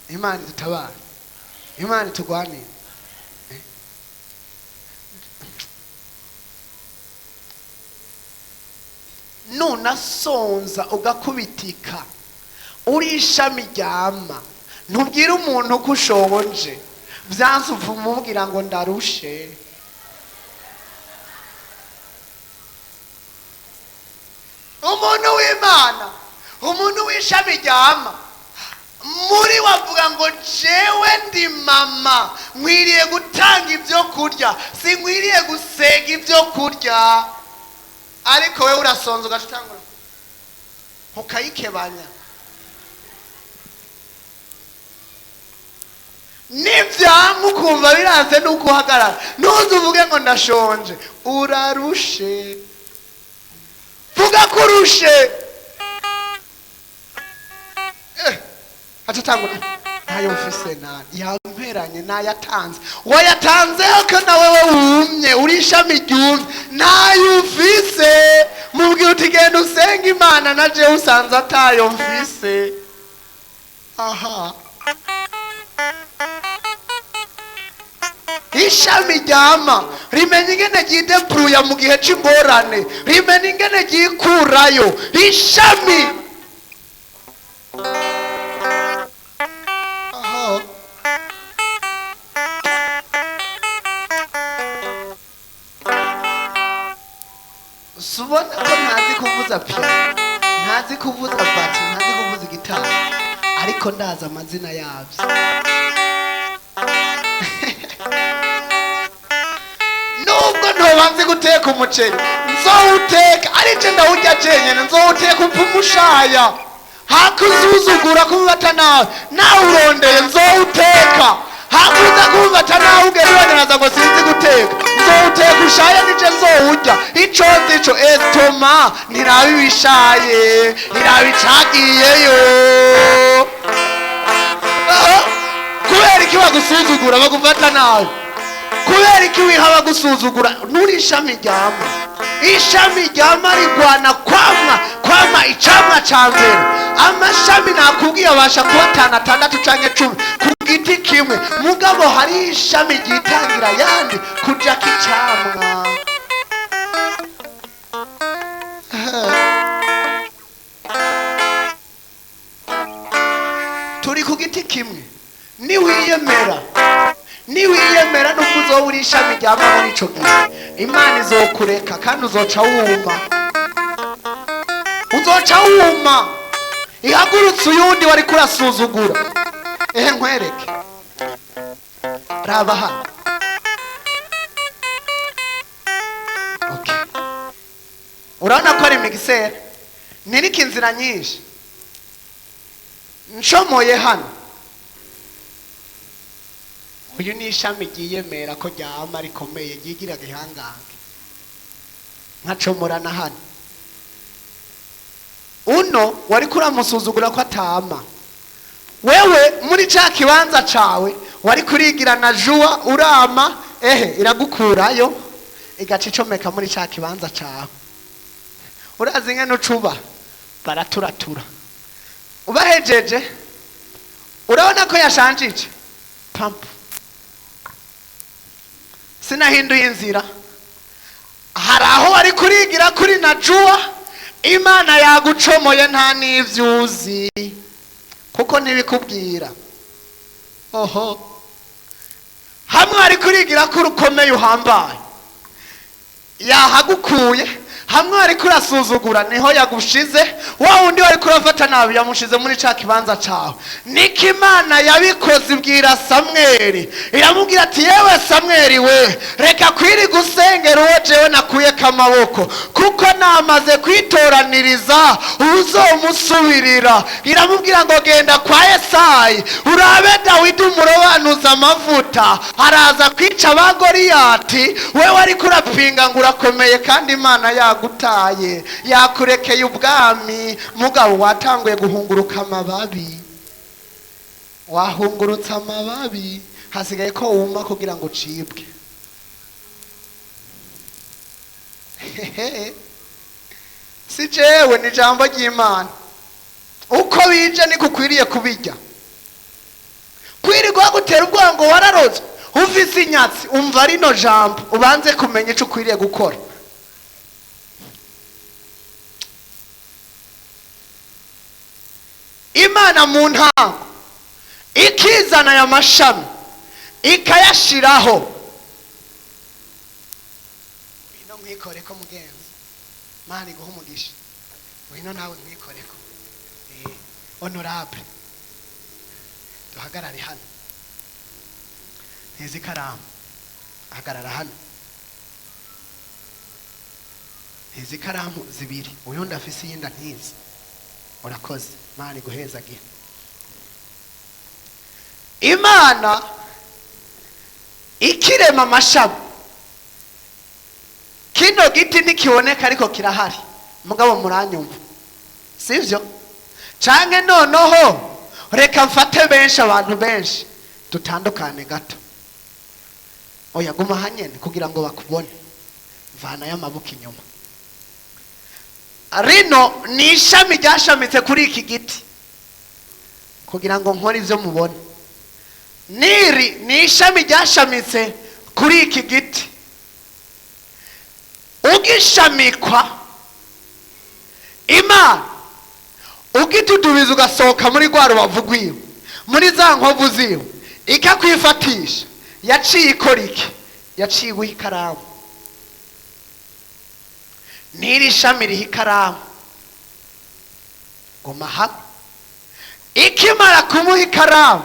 Imana idutabare, Imana itugwanire. Nunasonza ugakubitika uri ishami ryama, ntubwire umuntu ko ushonje, byanze upfa umubwira ngo ndarushe. Umuntu w'Imana, umuntu w'ishami ryama muri wavuga ngo jewe ndi mama, nkwiriye gutanga ibyo kurya, sinkwiriye gusega ibyo kurya. Ariko wewe urasonza ugaca utangura ukayikebanya. Nibyanka ukumva biranze nuko uhagarara, ntuze uvuge ngo ndashonje, urarushe. Vuga ko urushe. Aca atangura ntayo mfise, nani yamperanye, nayatanze, wayatanzeho ko nawe we wumye, uri ishami ryumye, ntayo ufise. Mubwira uti genda usenge Imana, na jewe usanze atayo mfise. Aha ishami ryama rimenya ingene ryidepruya mu gihe c'ingorane, rimenya ingene ryikurayo. Ishami aha subona ko ntazi kuvuza piano, ntazi kuvuza bati, ntazi kuvuza gitari, ariko ndazi amazina yabyo. Nubwo ntobanze guteka umuceri, nzowuteka ari je ndawurya jenyene, nzowuteka upfa umushaya, hakuzuzugura kumufata nawe nawe urondeye, nzowuteka hakuza kumufata nawe ugera ngo sinzi guteka, nzowuteka ushaya nije nzowurya. Ico nzi ico estoma ntiraba ibishaye, ntiraba icagiyeyo. Kubera iki bagusuzugura bagufata nawe? Kubera iki wiha bagusuzugura? Nuri ishami ryama. Ishami ryama rigwana kwamwa, kwama icamwa ca mbere. Amashami nakubwiye abasha kuba atanu, atandatu canke 10 ku giti kimwe, mugabo hari ishami ryitangira yandi kujako icamwa. Turi ku giti kimwe. Niwiyemera, niwiyemera nuko uzoba uri ishami ryama muri ico gihe, Imana izokureka kandi uzoca wuma, uzoca wuma. Ihagurutse uyundi wari kurasuzugura. Ehe nkwereke, raba hano. Okay, urabona ko ari mixer, niriko inzira nyinshi. Nshomoye hano, uyu ni ishami ryiyemera ko ryama rikomeye, ryigira gihangange. Nkacomora na hano, uno wari kuramusuzugura ko atama, wewe muri ca kibanza cawe wari kurigira na juwa urama, ehe iragukurayo igaca icomeka muri ca kibanza cawe. Urazi ingene ucuba baraturatura, ubahejeje urabona ko yashanjije pampu. Sinahinduye inzira, hari aho wari kurigira kuri na juwa, Imana yagucomoye nta n'ivyo uzi kuko ntibikubwira. Oho hamwe wari kurigira ko urukomeye uhambaye, yahagukuye. Hamwe wariko urasuzugura niho yagushize, wa wundi wariko urafata nabi yamushize muri ca kibanza cawe. Niko Imana yabikoze, ibwira Samweli, iramubwira ati: "Yewe Samweli we, reka kwiriga usengera uwo jewe nakuyeko amaboko, kuko namaze kwitoraniriza uzomusubirira." Iramubwira ngo: "Genda kwa Yesayi urabe Dawidi, umurobanuza amavuta, araza kwica ba Goriyati. Wewe ariko urapinga ngo urakomeye, kandi Imana yagutaye, yakurekeye ubwami." Mugabo watanguye guhunguruka amababi, wahungurutse amababi, hasigaye ko wuma kugira ngo ucibwe. Hehe. Si jewe, ni ijambo ry'Imana. Uko bije niko ukwiriye kubijya. Kwirirwa gutera ubwoba ngo wararozwe, ufise inyatsi, umva rino jambo ubanze kumenya icyo ukwiriye gukora. Imana mu ntango ikizana aya mashami ikayashiraho. Ngwino nkwikoreko mugenzi, Mana iguhe umugisha. Ngwino nawe nkwikoreko. Honorable, duhagarare hano. Ntizi ikaramu, hagarara hano. Ntizi ikaramu zibiri, uyundi afise iyindi ntizi. Urakoze, Mana iguhezagira. Imana ikirema amashami, kino giti ntikiboneka ariko kirahari. Mugabo muranyumva, sivyo? Canke noneho reka mfate benshi, abantu benshi, dutandukane gato. Oya, guma hanyene kugira ngo bakubone. Vanayo amaboko inyuma. Rino ni ishami ryashamitse kuri iki giti kugira ngo nkore ivyo mubone. Niri ni ishami ryashamitse kuri iki giti. Ugishamikwa Imana ugitudubiza, ugasohoka muri rwa rubavu rwiwe, muri za nkovu ziwe, ikakwifatisha. Yaciye ikora iki? Yaciye iguha ikaramu. N'iri shami riha ikaramu, guma hamwe. Ikimara kumuha ikaramu,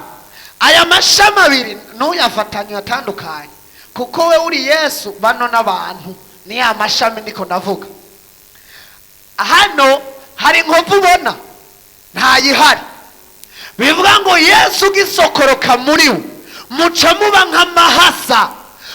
aya mashami abiri ntuyafatanye, uyatandukanye, kuko we uri Yesu, bano n'abantu ni ya mashami ndiko ndavuga. Hano hari inkovu ubona? Ntayihari. Bivuga ngo Yesu ugisokoroka muri we, muca muba nk'amahasa,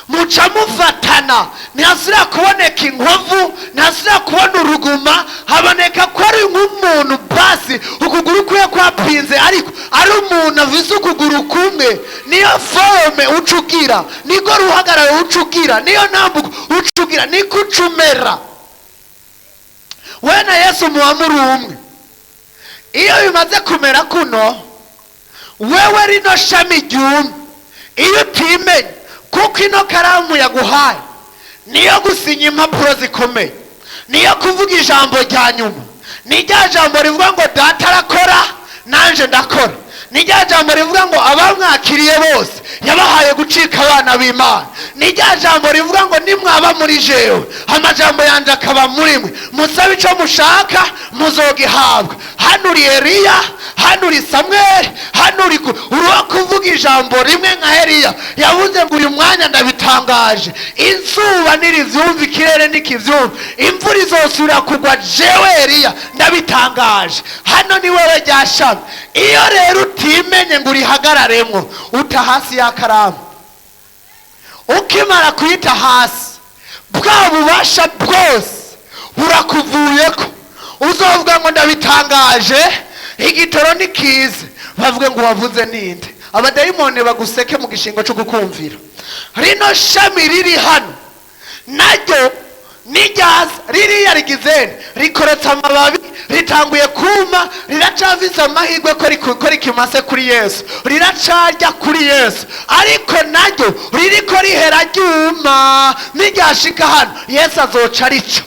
muca mufatana, ntihasubira kuboneka inkovu, ntihasubira kubona uruguma. Haboneka ko ari nk'umuntu basi ukuguru kwe kwapinze, ariko ari umuntu afise ukuguru kumwe. Niyo forme uca ugira, niko ruhagararo uca ugira, niyo ntambuko uca ugira, niko uca umera. We na Yesu muba muri umwe. Iyo bimaze kumera kuno, wewe rino shami ryumye, iyo utimenye, kuko ino karamu yaguhaye niyo gusinya impapuro zikomeye, niyo kuvuga ijambo rya nyuma, ni rya jambo rivuga ngo Data arakora nanje ndakora, ni rya jambo rivuga ngo abamwakiriye bose yabahaye gucika abana b'Imana, ni rya jambo rivuga ngo nimwaba muri jewe, amajambo yanjye akaba muri mwe, musabe icyo mushaka muzogihabwa. Hano uri Eliya, hano uri Samweli, hano uri uruwa kuvuga ijambo rimwe nka Eliya yavuze ngo: "Uyu mwanya ndabitangaje, izuba nirivyumva, ikirere nikivyumva, imvura izosubira kugwa, jewe Eliya ndabitangaje." Hano ni wewe rya shami. Iyo rero utimenye ngo urihagararemwo, uta hasi ya karamu. Ukimara kuyita hasi, bwa bubasha bwose burakuvuyeko. Uzovuga ngo ndabitangaje, igitoro nikize, bavuge ngo wavuze ninde? Abadayimoni baguseke mu gishingo cyo kukumvira. Rino shami riri hano naryo niryaza ririya rigizene, rikorotse amababi, ritanguye kuma, riracafise amahirwe ko rikimase kuri Yesu, riracarya kuri Yesu, ariko naryo ririko rihera ryuma. Niryashika hano, Yesu azoca rica.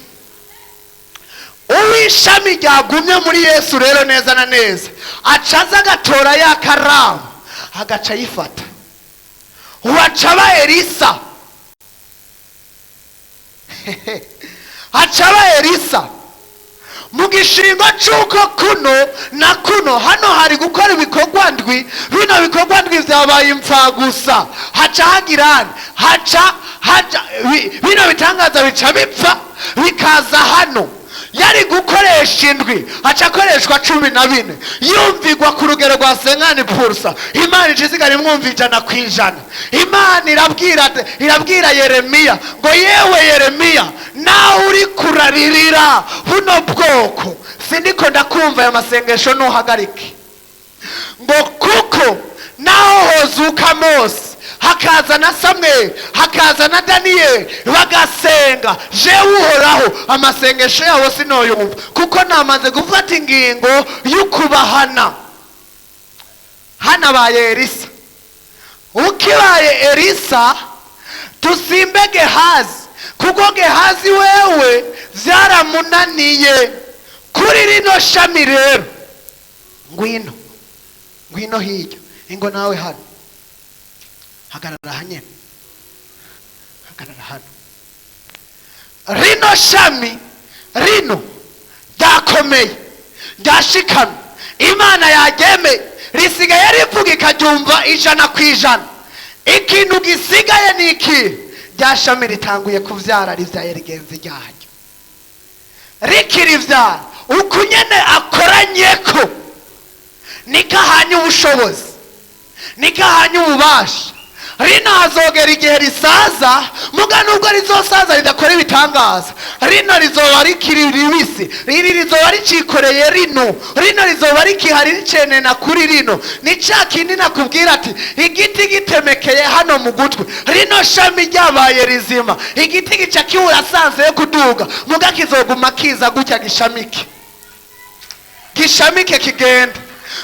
Uw'ishami ryagumye muri Yesu rero, neza na neza acaza agatora ya karamu, agaca ayifata, uwaca aba Elisa. Acaba Elisa mu gishingo cy'uko kuno na kuno hano hari gukora ibikorwa ndwi, bino bikorwa ndwi byabaye imfagusa. Haca hagirane haca haca bino bitangaza bica bipfa bikaza hano. Yari gukoresha indwi, haca akoreshwa 14, yumvigwa ku rugero rwa 50%. Imana ica isigara imwumva 100%. Imana irabwira Yeremiya ngo: "Yewe Yeremiya, nawe uri kuraririra buno bwoko, sindiko ndakumva. Aya masengesho ntuhagarike, ngo kuko naho hozuka Mose, hakaza na Samweli, hakaza na Daniyeli, bagasenga, jewe Uhoraho amasengesho yabo sinoyumva, kuko namaze gufata ingingo y'ukubahana." Hanabaye Elisa. Ukibaye Elisa, tusimbe Gehazi, kuko Gehazi wewe byaramunaniye. Kuri rino shami rero, ngwino, ngwino hirya, ingo nawe hano, hagarara hanyene, hagarara hano. Rino shami rino ryakomeye, ryashikamye, Imana yaryemeye, risigaye rivuga ikaryumva 100%. Ikintu gisigaye ni iki? Rya shami ritanguye kuvyara, rivyaye rigenzi ryaryo. Rikirivyara, uku nyene akoranyeko niko ahanye ubushobozi, niko ahanye ububasha. Rino hazogera igihe risaza, muga nubwo rizosaza ridakora ibitangaza, rino rizoba rikiri ribisi, riri rizoba ricikoreye rino, rino rizoba rikihari ricenena kuri rino. Ni ca kindi nakubwira ati igiti gitemekeye hano mu gutwi, rino shami ryabaye rizima, igiti gica kibura sanse yo kuduga, muga kizoguma kiza gutya, gishamike, gishamike, kigenda.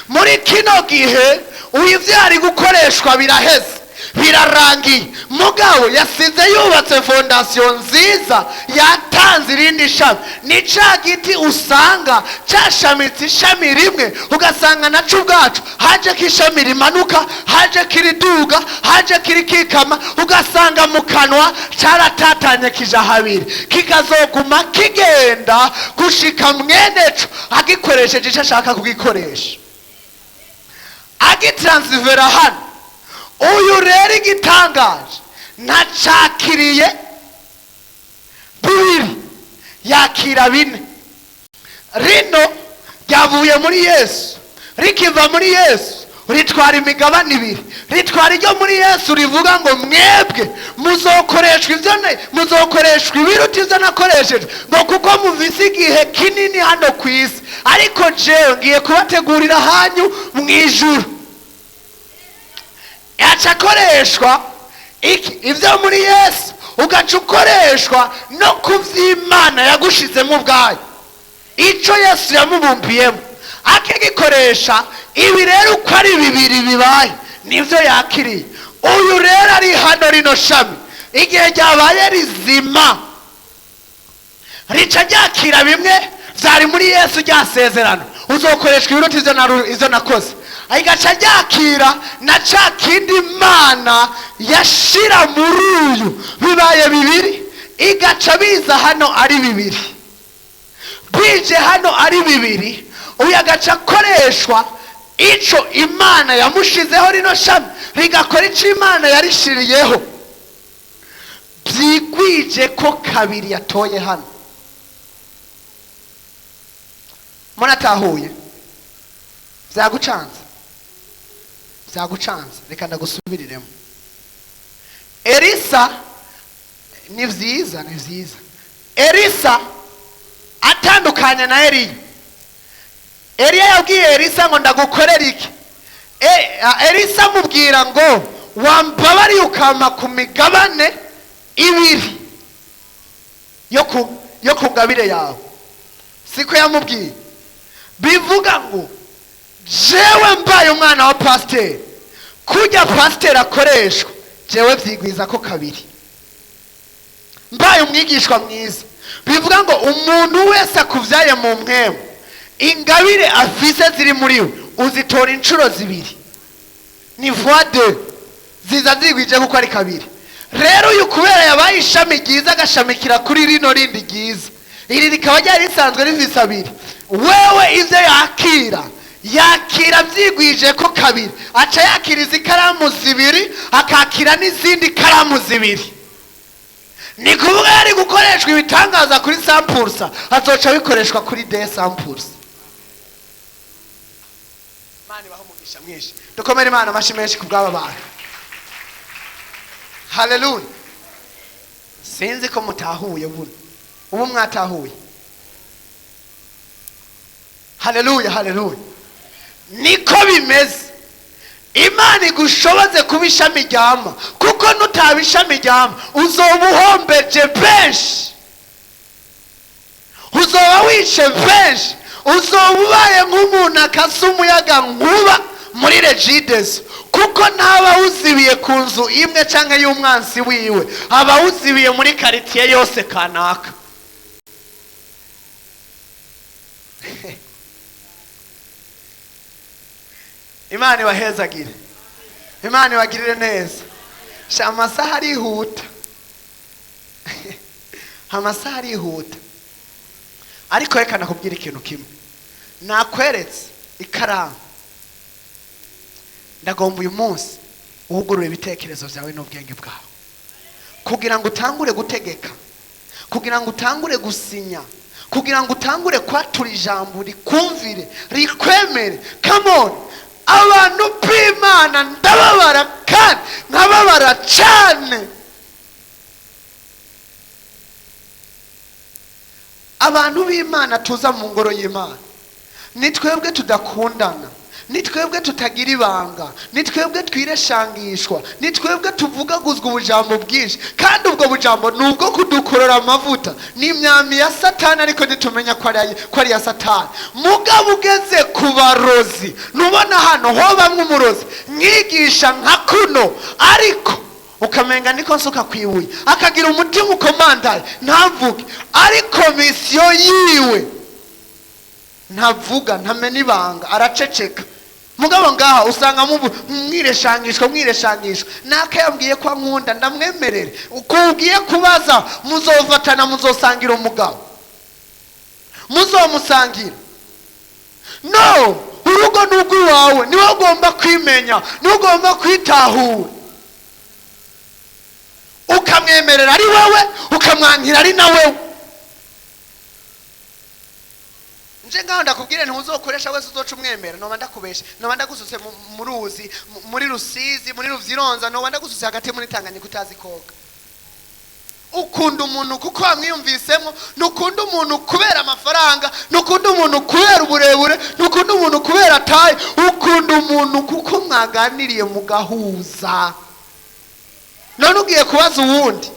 Muri kino gihe uyu ari gukoreshwa biraheze, birarangiye, mugabo yasize yubatse fondation nziza, yatanze irindi shami. Ni ca giti usanga cashamitse ishami rimwe, ugasanga naco ubwacu haje ko ishami rimanuka, haje ko iriduga, haje ko irikikama, ugasanga mu kanwa caratatanye kija habiri, kikazoguma kigenda gushika mweneco agikoresheje ico ashaka kugikoresha, agitaransifera hano. Uyu rero igitangaje, ntacakiriye bibiri, yakira bine. Rino ryavuye muri Yesu, rikiva muri Yesu ritwara imigabane ibiri. Ritwara iryo muri Yesu rivuga ngo: "Mwebwe muzokoreshwa ibyo muzokoreshwa ibiruta ibyo nakoresheje, ngo kuko muvise igihe kinini hano ku isi, ariko jewe ngiye kubategurira hanyu mu ijuru." Yaca akoreshwa iki? Ibyo muri Yesu, ugaca ukoreshwa no ku by'Imana yagushizemo ubwayo, icyo Yesu yamubumbiyemo akigikoresha. Ibi rero uko ari bibiri bibaye nibyo yakiriye. Uyu rero ari hano, rino shami igihe ryabaye rizima rica ryakira bimwe byari muri Yesu, ryasezerano uzokoreshwa ibiruta ibyo nakoze, igaca ryakira na ca kindi Imana yashira muri uyu. Bibaye bibiri, igaca biza hano ari bibiri. Bije hano ari bibiri, uyu agaca akoreshwa ico Imana yamushizeho, rino shami rigakora ico Imana yarishiriyeho, byigwije ko kabiri yatoye hano. Muratahuye? Byagucanze, byagucanze. Reka ndagusubiriremo. Elisa, ni vyiza, ni vyiza. Elisa atandukanye na Eliya. Eliya yabwiye Elisa ngo: "Ndagukorera iki?" Elisa amubwira ngo: "Wambabariye ukampa ku migabane ibiri yo ku ngabire yawe." Siko yamubwiye? Bivuga ngo jewe mbaye umwana wa pasiteri, kujya pasiteri akoreshwa, jewe byigwiza ko kabiri. Mbaye umwigishwa mwiza, bivuga ngo umuntu wese akubyaye mu mpwemu, ingabire afise ziri muri we uzitora inshuro zibiri, ni fois deux, ziza zigwije kuko ari kabiri. Rero uyu kubera yabaye ishami ryiza, agashamikira kuri rino rindi ryiza. Iri rikaba ryari risanzwe rifise abiri. Wewe ivyo yakira yakira byigwije ko kabiri, aca yakira izi karamu zibiri, akakira n'izindi karamu zibiri. Ni kuvuga yari gukoreshwa ibitangaza kuri 100%, azoca bikoreshwa kuri 200%. Imana ibahe umugisha mwinshi. Dukomere Imana amashyi menshi ku bw'aba bantu. Haleluya. Sinzi ko mutahuye buno, ubu mwatahuye. Haleluya, haleluya. Niko bimeze. Imana igushoboze kuba ishami ryama, kuko nutaba ishami ryama uzoba uhombeje benshi, uzoba wishe benshi, uzoba ubaye nk'umuntu akasa umuyaga nkuba muri Regideso, kuko ntaba awuzibiye ku nzu imwe canke y'umwansi wiwe, aba awuzibiye muri karitiye yose kanaka. Imana ibahezagire, Imana ibagirire neza. Sha, amasaha arihuta, amasaha arihuta. Ariko reka nakubwira ikintu kimwe. Nakweretse ikaramu, ndagomba uyu munsi wugurure ibitekerezo byawe n'ubwenge bwawe, kugira ngo utangure gutegeka, kugira ngo utangure gusinya, kugira ngo utangure kwatura ijambo rikumvire, rikwemere. Come on, abantu b'Imana, ndababara kandi nkababara cyane. Abantu b'Imana tuza mu ngoro y'Imana, ni twebwe tudakundana, ni twebwe tutagira ibanga, ni twebwe twireshangishwa, ni twebwe tuvugaguzwa ubujambo bwinshi, kandi ubwo bujambo ni ubwo kudukorora amavuta, ni imyambi ya Satani, ariko ntitumenya ko ari iya Satani. Mugabo ugeze ku barozi, nubona hano hobamwe umurozi mwigisha nka kuno, ariko ukamenga niko nsuka kwibuye, akagira umutima ukomandaye ntavuge, ariko misiyo yiwe ntavuga, ntamena ibanga, araceceka. Mugabo ngaha usanga mwireshangishwa, mwireshangishwa. Naka yambwiye ko ankunda, ndamwemerere. Uko ugiye kubaza, muzofatana, muzosangira umugabo, muzomusangira. No, urugo ni urw'iwawe, niwe ugomba kwimenya, niwe ugomba kwitahura. Ukamwemerera ari wewe, ukamwankira ari na wewe. Nje ngaho ndakubwire ntuzokoresha wese uzoca umwemera, noba ndakubesha, noba ndagusutse mu ruzi, muri Rusizi, muri Ruvyironza, noba ndagusutse hagati muri Tanganyika utazi koga. Ukunda umuntu kuko wamwiyumvisemo, ntukunda umuntu kubera amafaranga, ntukunda umuntu kubera uburebure, ntukunda umuntu kubera taye, ukunda umuntu kuko mwaganiriye mugahuza. None ugiye kubaza uwundi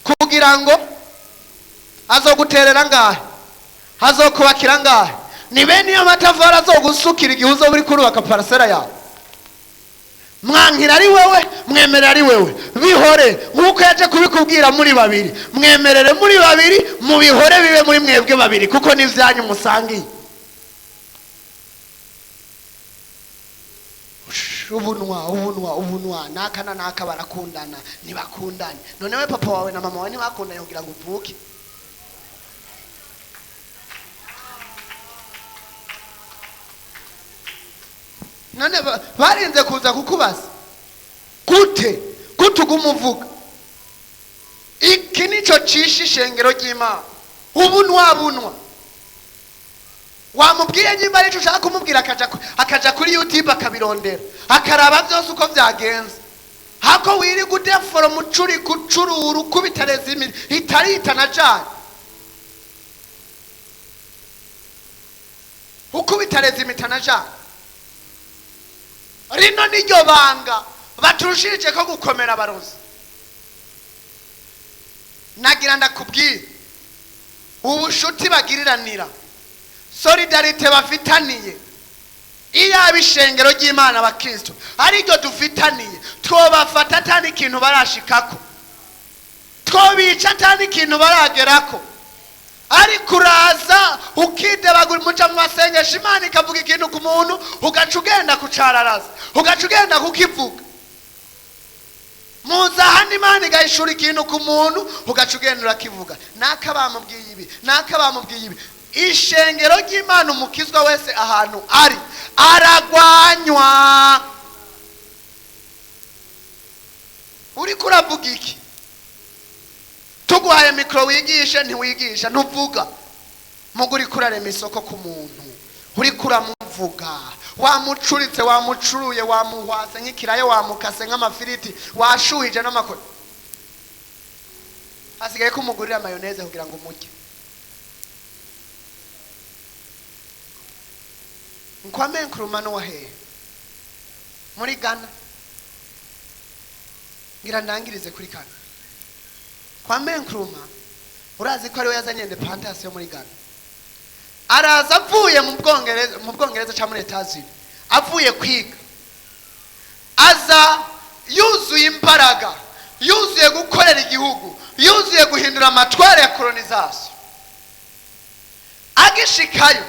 kugira ngo azoguterera ngahe, azokubakira ngahe, ni bene iyo matafari azogusukira igihe uzoba uri kurubaka parasera yawe. Mwankira ari wewe, mwemerera ari wewe, bihore nk'uko yaje kubikubwira muri babiri, mwemerere muri babiri, mubihore bibe muri mwebwe babiri, kuko ni ibyanyu musangiye. Ubunwa, ubunwa, ubunwa, naka na naka barakundana, ntibakundane. None we papa wawe na mama wawe ntibakundanye kugira ngo uvuke? None barinze kuza kukubaza gute? Gute uguma uvuga? Iki nico cishe ishengero ry'Imana. Ubunwa, bunwa. Wamubwiye nyimba arico ushaka kumubwira, akaja kuri YouTube akabirondera, akaraba byose uko byagenze. Hako wirirwa udefora umucuri kucurura ukubitareza imiri itarita na jari, ukubitareza imita na jari. Rino niryo banga baturushije ko gukomera abarozi. Nagira ndakubwira ubushuti bagiriranira, solidarite bafitaniye, iyo abishengero ry'Imana abakristo ariryo dufitaniye, twobafata atari ikintu barashikako, twobica atari ikintu baragerako. Ariko uraza ukidebagura, muca mu masengesho, Imana ikavuga ikintu ku muntu, ugaca ugenda kucararaza, ugaca ugenda kukivuga. Muza hano, Imana igahishura ikintu ku muntu, ugaca ugenda urakivuga. Naka bamubwiye ibi, naka bamubwiye ibi. Ishengero ry'Imana, umukizwa wese ahantu ari aragwanywa. Uriko uravuga iki? Tuguhaye micro wigishe, ntiwigisha, ntuvuga. Mugo uriko urarema isoko ku muntu, uriko uramuvuga, wamucuritse, wamucuruye, wamuhwase nk'ikirayo, wamukase nk'amafiriti, washuhije n'amakoro. Hasigaye ko umugurira mayonnaise kugira ngo umurye. Kwame Nkrumah no wahehe? Muri Ghana. Ngira ndangirize kuri kano. Kwame Nkrumah, urazi ko ariwe yazanye indépendance yo muri Ghana. Araza avuye mu Bwongereza cyangwa muri Etazuni, avuye kwiga, aza yuzuye imbaraga, yuzuye gukorera igihugu, yuzuye guhindura amatwara ya colonisation. Agishikayo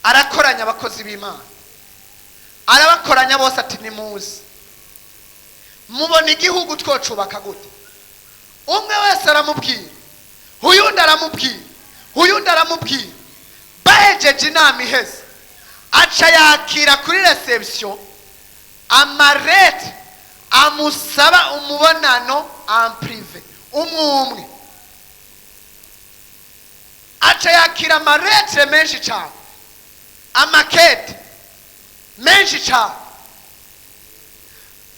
arakoranya abakozi b'Imana, arabakoranya bose, ati: "Nimuzi, mubona igihugu twocubaka gute?" Umwe wese aramubwira, uyundi aramubwira, uyundi aramubwira. Bahejeje inama iheze, aca yakira kuri réception ama lettres amusaba umubonano en privé, umwe umwe. Aca yakira ama lettres menshi cyane, amakete menshi cyane.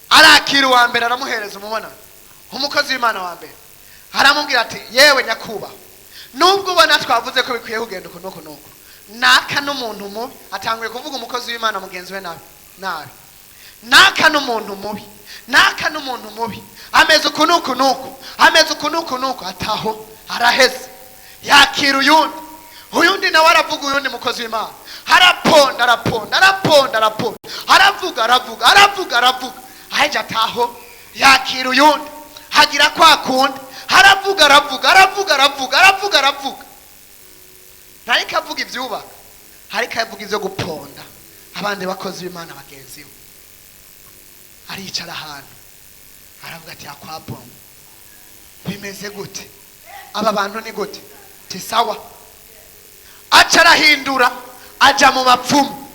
Arakira uwa mbere, aramuhereza umubonano. Umukozi w'Imana wa mbere aramubwira ati: "Yewe nyakubahwa, nubwo ubona twavuze ko bikwiye kugenda uku nuku nuku, naka n'umuntu mubi." Atanguye kuvuga umukozi w'Imana mugenzi we nabi nabi. "Naka n'umuntu mubi, naka n'umuntu mubi, ameze uku nuku nuku, ameze uku nuku nuku." Ataho araheze. Yakira uyundi, uyundi nawe aravuga uyundi mukozi w'Imana, araponda, araponda, araponda, araponda, aravuga, aravuga, aravuga, aravuga. Aheje ataho, yakira uyundi, hagira kwa kundi, aravuga, aravuga, aravuga, aravuga, aravuga, aravuga. Ntariko avuga ibyubaka, ariko avuga ibyo guponda abandi bakozi b'Imana bagenzi be. Aricara ahantu, aravuga ati: "Akwabongo bimeze gute? Aba bantu ni gute?" Ti: "Sawa." Aca arahindura, aja mu bapfumu.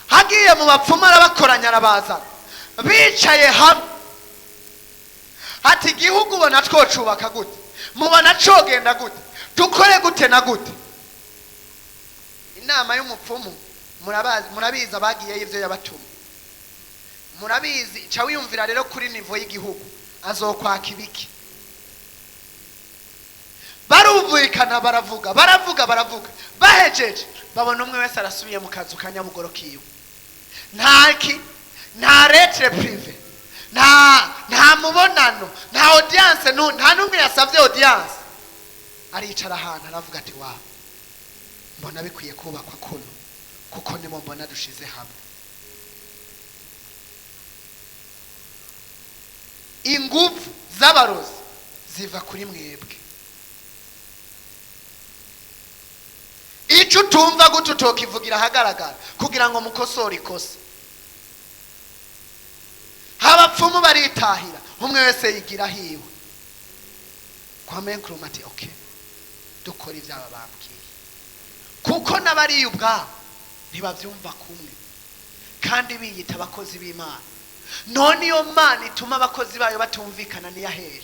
Agiye mu bapfumu, arabakoranya, arabazana, bicaye hamwe, ati: "Igihugu ubona twocubaka gute? Mubona cogenda gute? Dukore gute na gute?" Inama y'umupfumu murabizi, abagiyeyo ibyo yabatuma murabizi. Ca wiyumvira rero kuri niveau y'igihugu azokwaka ibiki. Barumvikana, baravuga, baravuga, baravuga. Bahejeje, babona umwe wese arasubiye mu kazu ka nyabugoro kiwe. Nta ki, nta lettre privée, nta mubonano, nta audience, nta n'umwe yasabye audience. Aricara ahantu, aravuga ati: "Wa mbona bikwiye kubakwa kuno, kuko nibo mbona dushize hamwe." Ingufu z'abarozi ziva kuri mwebwe. Icyo utumva gutyo utokivugira ahagaragara kugira ngo mukosore ikosa. Abapfumu baritahira, umwe wese yigira hiwe. Kwame Nkrumah ati: "Okay, dukora ibyaba bambwiye, kuko n'abariye ubwabo ntibabyumva kumwe, kandi biyita abakozi b'Imana. None iyo Mana ituma abakozi bayo batumvikana niyahere?"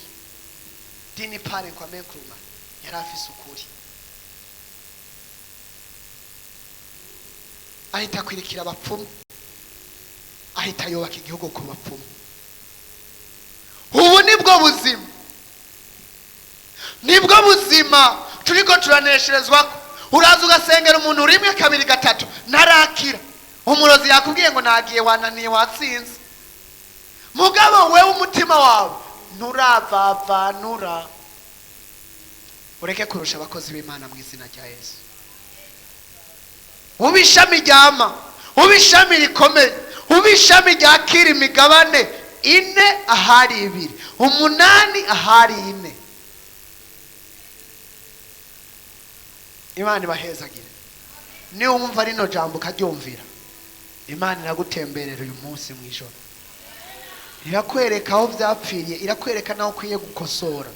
Dini pare Kwame Nkrumah yari afise ukuri. Ahita akwirikira abapfumu, ahita yubaka igihugu ku bapfumu. Ubu nibwo buzima, nibwo buzima turiko turanesherezwako. Uraza ugasengera umuntu rimwe, kabiri, gatatu, ntarakira. Umurozi yakubwiye ngo nagiye, wananiye, watsinze. Mugabo wewe umutima wawe nturavavanura. Ureke kurusha abakozi b'Imana mu izina rya Yesu. Ube ishami ryama, ube ishami rikomeye, ube ishami ryakira imigabane ine ahari ibiri, umunani ahari ine. Imana ibahezagire. Niwumva rino jambo ukaryumvira. Imana iragutemberera uyu munsi mu ijoro, irakwereka aho byapfiriye, irakwereka n'aho ukwiye gukosora,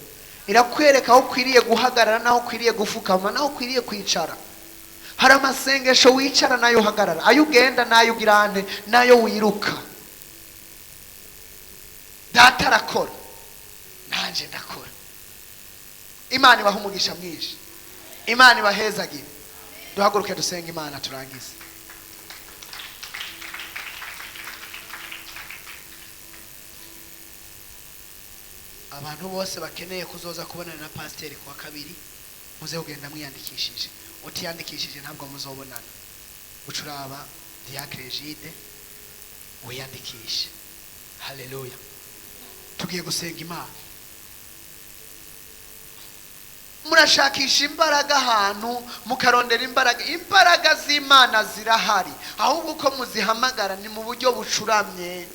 irakwereka aho ukwiriye guhagarara n'aho ukwiriye gufukama n'aho ukwiriye kwicara. Hari amasengesho wicara n'ayo uhagarara, ayo ugenda n'ayo ugirante n'ayo wiruka. Data arakora, nanjye ndakora. Imana ibaha umugisha mwinshi, Imana ibahezagire. Duhaguruke dusenga Imana turangize. Abantu bose bakeneye kuzoza kubonana na pasiteri kuwa kabiri, muze kugenda mwiyandikishije. Utiyandikishije ntabwo muzobonana. Uca uraba Diacre Egide wiyandikishe. Haleluya. Tugiye gusenga Imana. Murashakisha imbaraga ahantu, mukarondera imbaraga. Imbaraga z'Imana zirahari, ahubwo uko muzihamagara ni mu buryo bucuramye,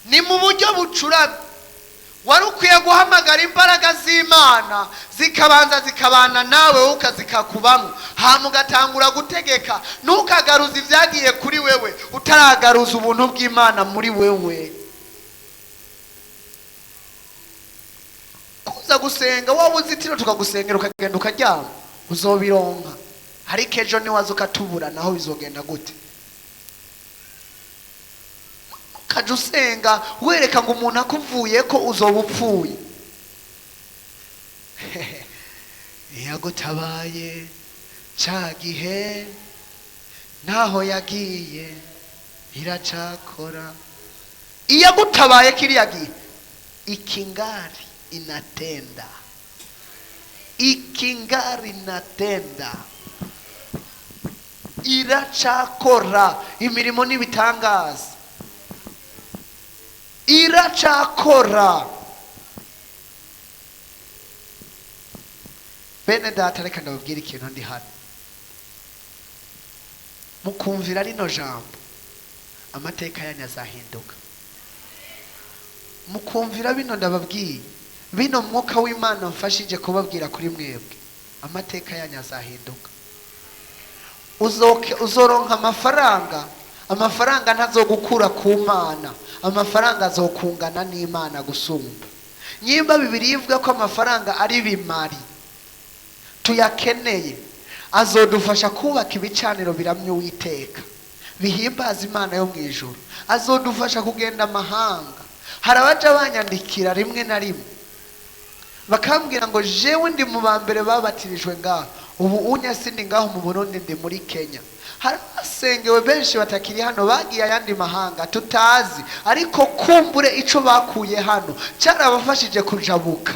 ni mu buryo bucuramye. Wari ukwiye guhamagara imbaraga z'Imana zikabanza zikabana nawe, wowe ukazikakubamo, hama ugatangura gutegeka. Ntukagaruze ibyagiye kuri wewe utaragaruza ubuntu bw'Imana muri wewe. Kuza gusenga waba uzitiro tukagusengera ukagenda ukaryama, uzobironka. Ariko ejo niwaza ukatubura, naho bizogenda gute? Ukaja usenga wereka ngo umuntu akuvuye ko uzoba upfuye. Yagutabaye ca gihe ntaho yagiye iracakora. Iyagutabaye kiriya gihe, ikingari inatenda, ikingari inatenda, iracakora imirimo n'ibitangaza, iracakora. Bene data, reka ndababwire ikintu ndi hano. Mukumvira rino jambo, amateka yanyu azahinduka. Mukumvira bino ndababwiye, bino mwuka w'Imana mfashije kubabwira kuri mwebwe, amateka yanyu azahinduka. Uzoronka amafaranga, amafaranga ntazogukura ku Mana, amafaranga azokungana n'Imana gusumba. Nyimba Bibiliya ivuga ko amafaranga ari bimari tuyakeneye, azodufasha kubaka ibicaniro biramye Uwiteka, bihimbaza Imana yo mu ijuru, azodufasha kugenda amahanga. Hari abaja banyandikira rimwe na rimwe bakambwira ngo jewe ndi mu ba mbere babatirijwe ngaho, ubu unya sindi ngaho mu Burundi, ndi muri Kenya. Hari abasengewe benshi batakiri hano, bagiye ayandi mahanga tutazi, ariko kumbure ico bakuye hano cyarabafashije kujabuka.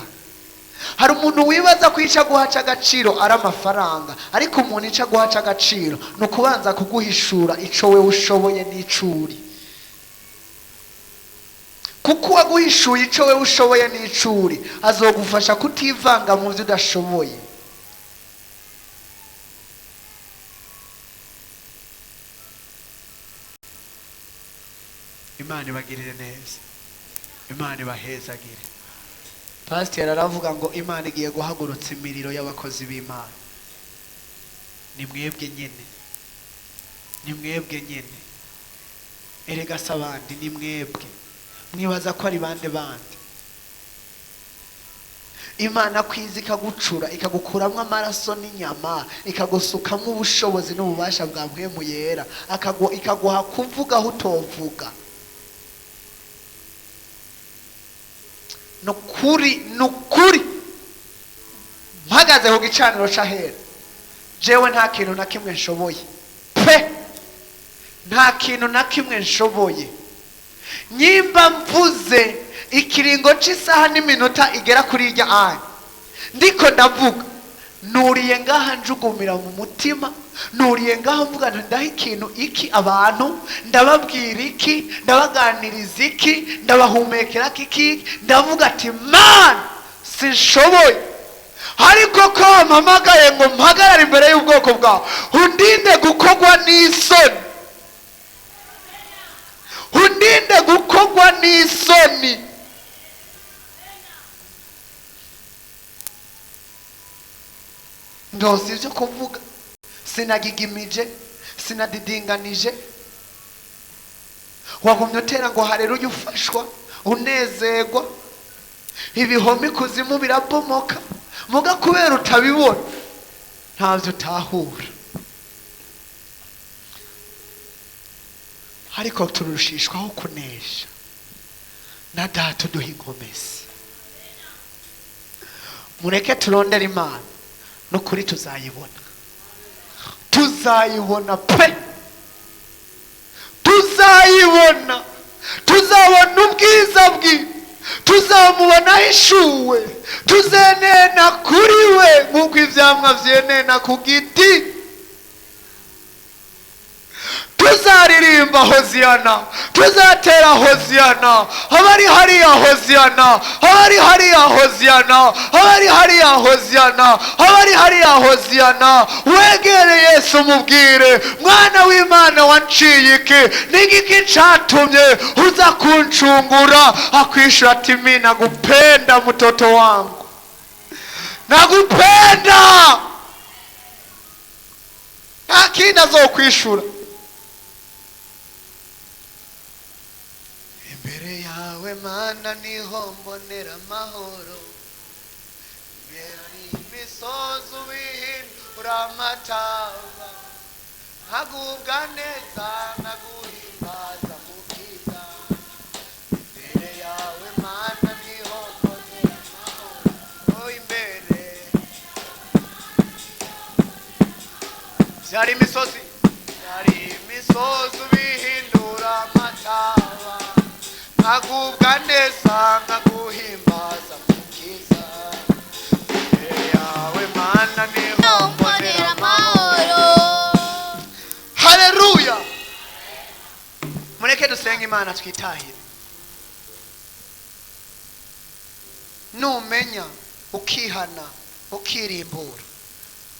Hari umuntu wibaza ko ico aguha agaciro ari amafaranga, ariko umuntu ico aguha agaciro ni ukubanza kuguhishura ico wewe ushoboye n'ico uri. Kuko uwaguhishuye ico wewe ushoboye n'ico uri azogufasha kutivanga mu byo udashoboye. Imana ibagirire neza, Imana ibahezagire. Pasiteri aravuga ngo Imana igiye guhagurutsa imiriro y'abakozi b'Imana. Ni mwebwe nyene, ni mwebwe nyene. Erega se abandi ni mwebwe, mwibaza ko ari bande bandi? Imana kwiza ikagucura, ikagukuramo amaraso n'inyama, ikagusukamo ubushobozi n'ububasha bwa mpwemu yera, ikaguha kuvuga aho utovuga. Nukuri, nukuri mpagaze ku gicaniro c'ahera, jewe nta kintu na kimwe nshoboye pe, nta kintu na kimwe nshoboye. Nyimba mvuze ikiringo c'isaha n'iminota igera kuri irya aya ndiko ndavuga, nuriye ngaha njugumira mu mutima, nuriye ngaha mvuga nti ndaha ikintu iki abantu, ndababwira iki, ndabaganiriza iki, ndabahumekera iki, ndavuga ati man sinshoboye, ariko ko wampamagaye ngo mpagarare imbere y'ubwoko bwawe, undinde gukogwa n'isoni, undinde gukogwa n'isoni. Ndose ibyo kuvuga, Sinagigimije, sinadidinganije. Wagumye utera ngo hareruya, ufashwa, unezerwa, ibihome ikuzimu birabomoka. Muga kubera utabibona, ntabyo utahura. Ariko turushishwaho kunesha na Data uduha inkomezi. Mureke turondere Imana, n'ukuri tuzayibona, tuzayibona pe, tuzayibona. Tuzabona ubwiza bwe, tuzamubona ahishuwe, tuzenena kuri we nk'uko ibyamwa byenena ku giti. Tuzaririmba hoziyana, tuzatera hoziyana. Abari hariya hoziyana, abari hariya hoziyana, abari hariya hoziyana, abari hariya hoziyana. Wegere Yesu, umubwire: "Mwana w'Imana, wanciye iki? N'igiki catumye uza kuncungura?" Akwishura ati: "Mi nakupenda, mtoto wangu, nakupenda." Nta kindi azokwishura. Imbere yawe, Mana, niho mbonera amahoro. Imbere imisozi ubihindura amataba, nkagubwa neza, nkaguhimbaza, Mukiza. Imbere yawe, Mana, niho mbonera amahoro. Oh, imbere byari imisozi, byari imisozi ubihindura amataba, nkagubwa neza, nkaguhimbaza, Mukiza. Imbere yawe, Mana, niho mbonera amahoro. Haleluya! Mureke dusenge Imana, twitahire. Numenya ukihana, ukirimbura,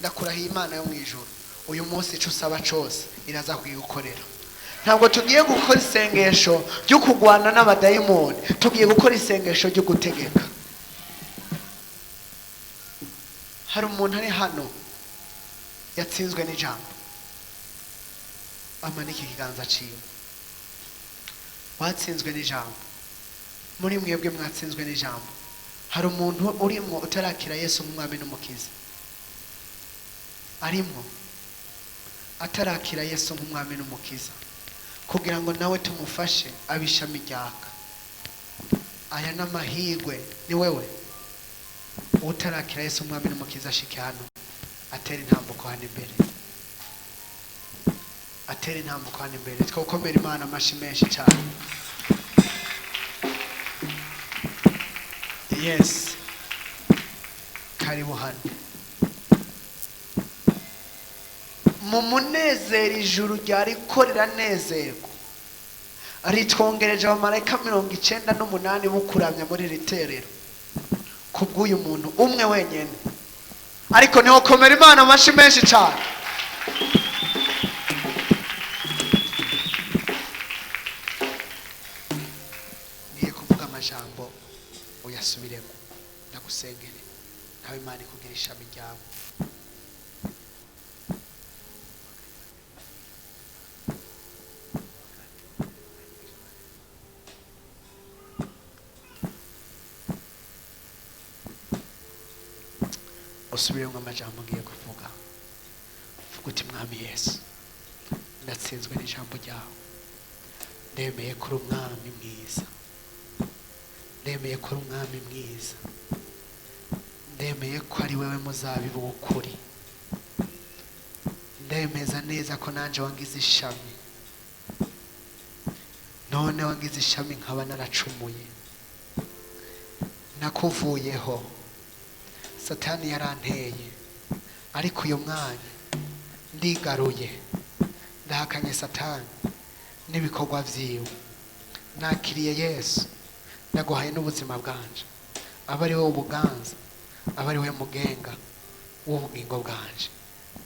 ndakurahiye Imana yo mu ijuru, uyu munsi icyo usaba cyose iraza kuyigukorera. Ntabwo tugiye gukora isengesho ryo kurwana n'abadayimoni, tugiye gukora isengesho ryo gutegeka. Hari umuntu ari hano yatsinzwe n'ijambo? Amanike ikiganza ciwe, watsinzwe n'ijambo. Muri mwebwe mwatsinzwe n'ijambo, hari umuntu urimwo utarakira Yesu nk'umwami n'umukiza? Arimwo atarakira Yesu nk'umwami n'umukiza, kugira ngo nawe tumufashe abe ishami ryaka? Aya n'amahirwe ni wewe. Utarakira Yesu umwami n'umukiza, ashike hano, atera intambuko hano imbere, atera intambuko hano imbere. Twakomera Imana amashyi menshi cyane. Yes, karibu hano. Mu munezero, ijuru ryariko riranezerwa, ritwongereje abamarayika 98 bo kuramya muri iri terero kubw'uyu muntu umwe wenyine. Ariko niho komera Imana amashyi menshi cyane. Ngiye kuvuga amajambo, uyasubiremo, ndagusengere, nawe Imana ikugira ishami ryawe. Usubiremo amajambo ngiye kuvuga. Vuga uti: "Mwami Yesu, ndatsinzwe n'ijambo ryawe. Ndemeye ko uri umwami mwiza, ndemeye ko uri umwami mwiza, ndemeye ko ari wewe muzabibu w'ukuri. Ndemeza neza ko nanjye wangize ishami. None wangize ishami, nkaba naracumuye, nakuvuyeho, Satani yaranteye. Ariko uyu mwanya ndigaruye, ndahakanye Satani n'ibikorwa byiwe. Nakiriye Yesu, ndaguhaye n'ubuzima bwanje. Aba ari wowe ubuganza, aba ari we mugenga w'ubugingo bwanje.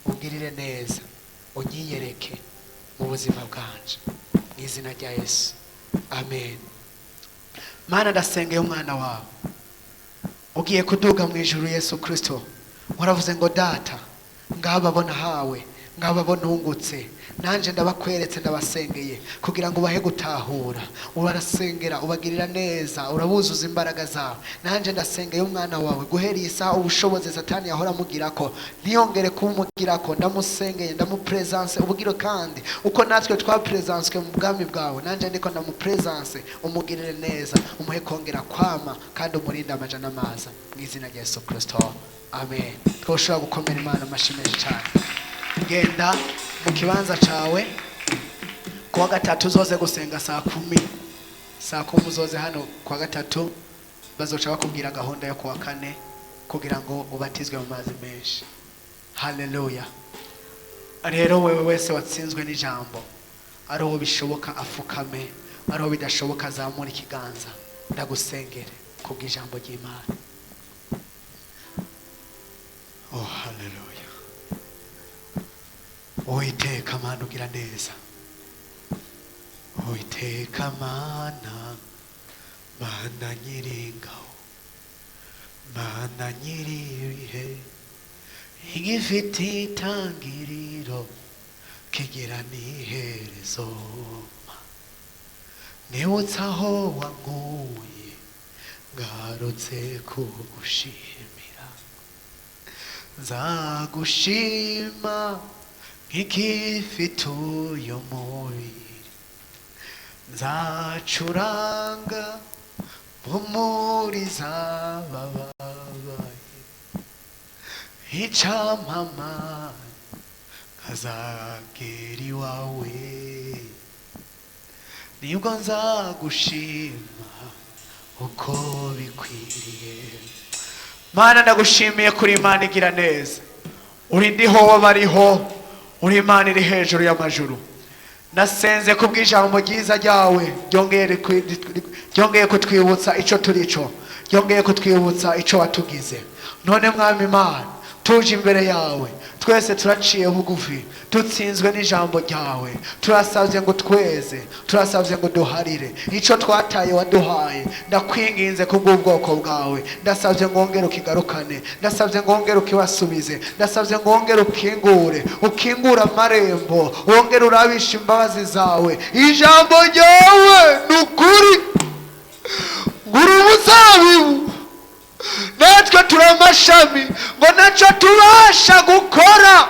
Ungirire neza, unyiyereke mu buzima bwanje, mu izina rya Yesu, amen." Mana, ndasengeye umwana wawe ugiye kuduga mu ijuru, Yesu Kirisito. Waravuze ngo: "Data, ngaba babona hawe." Ngaba bo ntungutse, nanjye ndabakweretse, ndabasengeye kugira ngo ubahe gutahura. Ubarasengera, ubagirira neza, urabuzuza imbaraga zawe. Nanjye ndasengeye umwana wawe, guhera iyi saha ubushobozi Satani yahora amugira ko ntiyongere kumubwira ko. Ndamusengeye, ndamupresence ubugiro, kandi uko natwe twapresanswe mu bwami bwawe, nanjye ndiko ndamupresence. Umugirire neza, umuhe kongera kwama, kandi umurinde amaja n'amaza, mu izina rya Yesu Kristo, amen. Twoshobora gukomera Imana amashyi menshi cyane. Genda mu kibanza cawe. Kuwa gatatu uzoze gusenga saa 10. Saa 10 uzoze hano kuwa gatatu. Bazoca bakubwira gahunda yo kuwa kane kugira ngo ubatizwe mu mazi menshi. Haleluya! Rero wewe wese watsinzwe n'ijambo, ari uwo bishoboka afukame, ari uwo bidashoboka azamura ikiganza, ndagusengere kubw'ijambo ry'Imana. Oh, haleluya! Uwiteka Mana, ugira neza. Uwiteka Mana, Mana nyiringabo, Mana nyiribihe, igifite itangiriro kigira n'iherezo, nibutse aho wankuye, ngarutse kugushimira. Nzagushima nk'ikifite uyu mubiri, nzacuranga mpumuriza abababaye. Icyampa nkazagera iwawe, nibwo nzagushima uko bikwiriye. Mana, ndagushimiye kuri Imana igira neza. Uri ndiho w'abariho, uri Imana iri hejuru y'amajuru. Nasenze kubw'ijambo ryiza ryawe ryongeye kutwibutsa icyo turi cyo, ryongeye kutwibutsa icyo watugize. None Mwami Imana, tuje imbere yawe twese, turaciye bugufi, dutsinzwe n'ijambo ryawe. Turasabye ngo tweze, turasabye ngo duharire icyo twataye waduhaye. Ndakwinginze kubw'ubwoko bwawe, ndasabye ngo wongere ukigarukane, ndasabye ngo wongere ukibasubize, ndasabye ngo wongere ukingure, ukingure amarembo, wongere urabishe imbabazi zawe. Ijambo ryawe ni ukuri. Ngura umuzabibu, natwe turi amashami, ngo nacyo tubasha gukora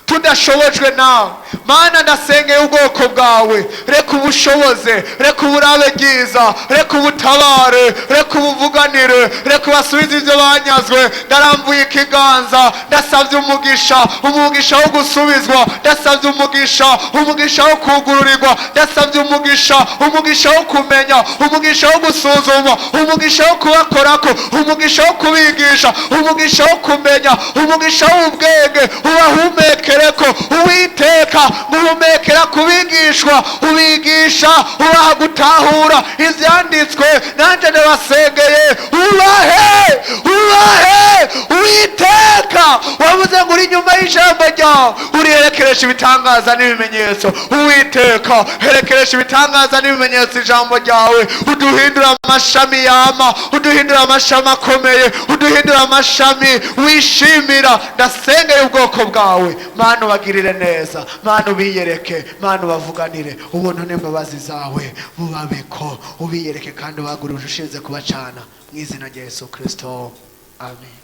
tudashobojwe nawe. Mana, ndasengeye ubwoko bwawe, reka ubushoboze, reka uburabe bwiza, reka ubutabare, reka ubuvuganire, reka ubasubize ibyo banyazwe. Ndarambuye ikiganza, ndasabye umugisha, umugisha wo gusubizwa. Ndasabye umugisha, umugisha wo kugururirwa. Ndasabye umugisha, umugisha wo kumenya, umugisha wo gusuzuma, umugisha wo kubakorako, umugisha wo kubigisha, umugisha wo kumenya, umugisha w'ubwenge. Ubahumekereko, Uwiteka, guhumekera kubigishwa, ubigisha, ubaha gutahura ivyanditswe. Nanjye ndabasengeye, ubahe, ubahe. Uwiteka, wavuze ngo uri inyuma y'ijambo ryawe, uriherekeresha ibitangaza n'ibimenyetso. Uwiteka, herekeresha ibitangaza n'ibimenyetso ijambo ryawe, uduhindura amashami yama, uduhindura amashami akomeye, uduhindura amashami wishimira. Ndasengeye ubwoko bwawe, Mana, ubagirire neza. Mana, ubiyereke. Mana, ubavuganire. Ubuntu n'imbabazi zawe bubabeko, ubiyereke kandi ubaguruje ushinze kubacana, mu izina rya Yesu Kristo, amen.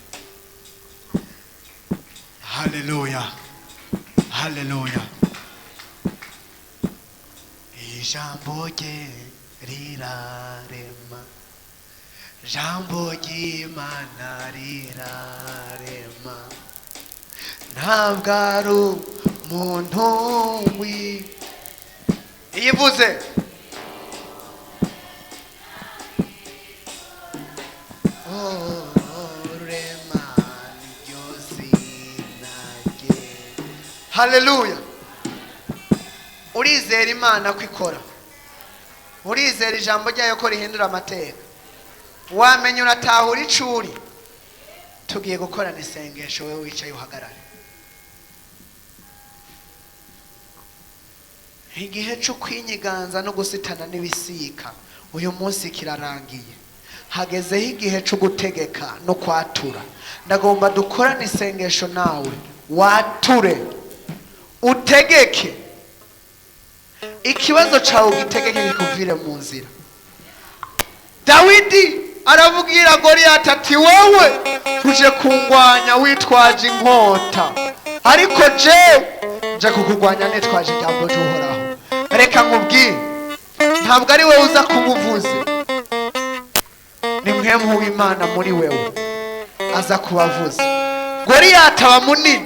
Haleluya, haleluya! Ijambo rye rirarema, jambo ry'Imana rirarema, ntabwo ari umuntu wi iyivuze. Oh, rema niryo zina rye. Haleluya! Urizera Imana ko ikora? Urizera ijambo ryayo ko rihindura amateka? Wamenya, uratahura icuri? Tugiye gukorana isengesho. Wowe wicaye, uhagarare. Igihe cyo kwinyiganza no gusitana n'ibisika uyu munsi kirarangiye, hagezeho igihe cyo gutegeka no kwatura. Ndagomba dukorane isengesho, nawe wature. Utegeke ikibazo cyawe, ugitegeke kikuvire mu nzira. Dawidi aravugira Goliyati ati: "Wowe uje kungwanya witwaje inkota, ariko jewe nje kukugwanya nitwaje ijambo ry'Uhoraho." Reka nkubwire, ntabwo ari wowe uza kumuvuze, ni Mpwemu w'Imana muri wewe aza kubavuza. Goliyati aba munini,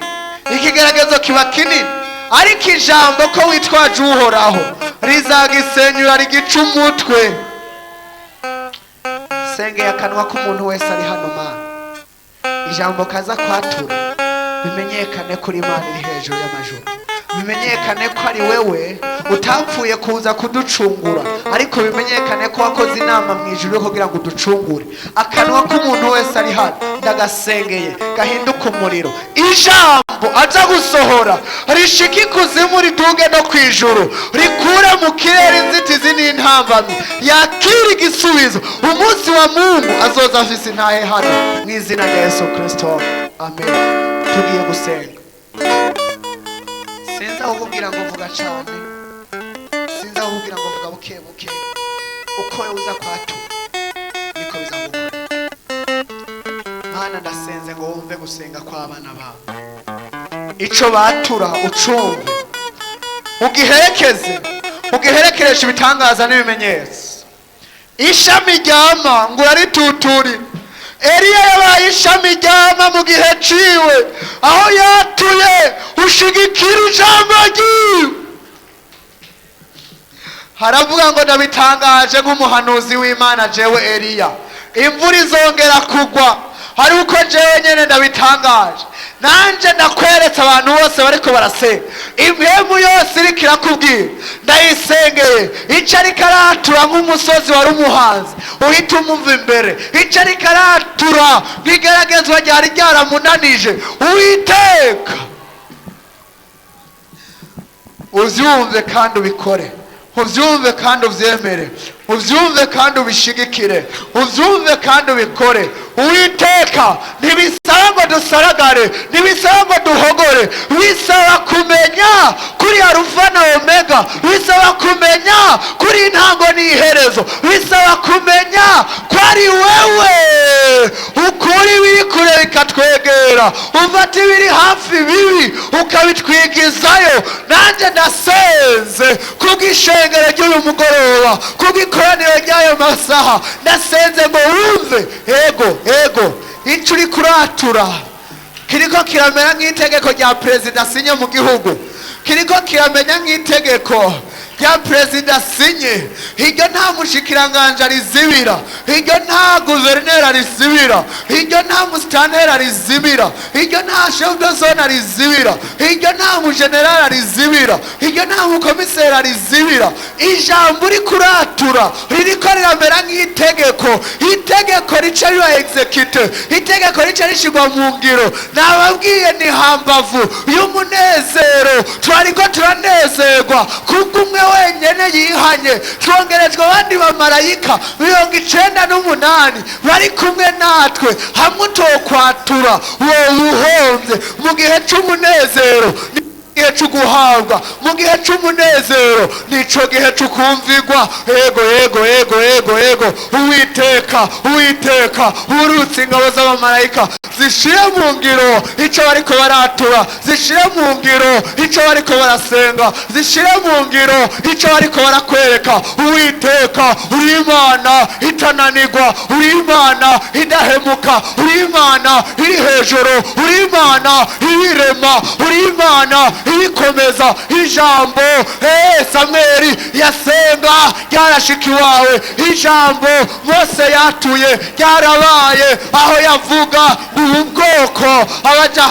ikigeragezo kiba kinini, ariko ijambo ko witwaje Uhoraho rizagisenyura, rigica umutwe. Sengeye akanwa k'umuntu wese ari hano. Mana, ijambo kaza kwatura bimenyekane kuri Imana iri hejuru y'amajuru, bimenyekane ko ari wewe utapfuye kuza kuducungura, ariko bimenyekane ko wakoze inama mu ijuru kugira ngo uducungure. Akanwa k'umuntu wese ari hano ndagasengeye gahinduka umuriro. Ijambo aza gusohora rishika ikuzimu, riduge no ku ijuru, rikure mu kirere inzitizi n'intambamyi, yakira igisubizo. Umunsi wa Mungu azoza afise intahe hano, mu izina rya Yesu Kirisito, amen. Tugiye gusenga. Sinza kukubwira ngo vuga cyane, sinza kukubwira ngo vuga buke buke. Uko uza kwatura niko biza gukora. Mana, ndasenze ngo wumve gusenga kw'abana bawe. Ico batura ucumve, ugiherekeze, ugiherekereshe ibitangaza n'ibimenyetso. Ishami ryama ngo urarituturira. Eliya yabaye ishami ryama mu gihe ciwe, aho yatuye ushigikira ijambo ryiwe. Haravuga ngo: "Ndabitangaje nk'umuhanuzi w'Imana, jewe Eliya, imvura izongera kugwa." Hari uko jewe nyene ndabitangaje, nanje ndakweretse abantu bose bariko barasenga. Impemu yose iriko irakubwira, ndayisengeye. Ico ariko aratura nk'umusozi wari umuhanzi, uhita umumva imbere. Ico ariko aratura nk'igeragezwa ryari ryaramunanije, Uwiteka, uvyumve kandi ubikore, uvyumve kandi uvyemere, uvyumve kandi ubishigikire, uvyumve kandi ubikore. Uwiteka, ntibisaba ngo dusaragare, ntibisaba ngo duhogore, bisaba kumenya kuri Arufa na Omega, bisaba kumenya kuri intango n'iherezo, bisaba kumenya ko ari wewe ukuri biri kure bikatwegera, ufata ibiri hafi bibi ukabitwigizayo. Nanjye ndasenze kubw'ishengero ry'uyu mugoroba, kubw'ikoraniro ry'ayo masaha, ndasenze ngo wumve. Ego, ego, icyo uri kuratura kiriko kiramera nk'itegeko rya perezida asinye mu gihugu, kiriko kiramenya nk'itegeko rya perezida asinye. Hirya nta mushikiranganje arizibira, hirya nta guverineri arizibira, hirya nta musitanteri arizibira, hirya nta chef de zone arizibira, hirya nta mujenerali arizibira, hirya nta mukomiseri arizibira. Ijambo uri kuratura ririko riramera nk'itegeko, itegeko rica riba exécuté, itegeko rica rishirwa mu ngiro. Nababwiye, ni hambavu y'umunezero, twariko turanezerwa kubwo umwe wenyene yihanye. Twongerejwe abandi bamarayika 98 bari kumwe natwe. Hamwe utokwatura wowe uhombye. Mu gihe c'umunezero, gihe cyo guhabwa, mu gihe cy'umunezero, nico gihe cyo kumvigwa. Ego, ego, ego, ego, ego. Uwiteka, Uwiteka, urutse ingabo z'abamarayika zishire mu ngiro icyo bariko baratura, zishire mu ngiro icyo bariko barasenga, zishire mu ngiro icyo bariko barakwereka. Uwiteka, uri Imana itananirwa, uri Imana idahemuka, uri Imana iri hejuru, uri Imana ibirema, uri Imana ibikomeza. Ijambo Samweli yasenga ryarashika iwawe, ijambo Mose yatuye ryarabaye, aho yavuga ubu bwoko abaja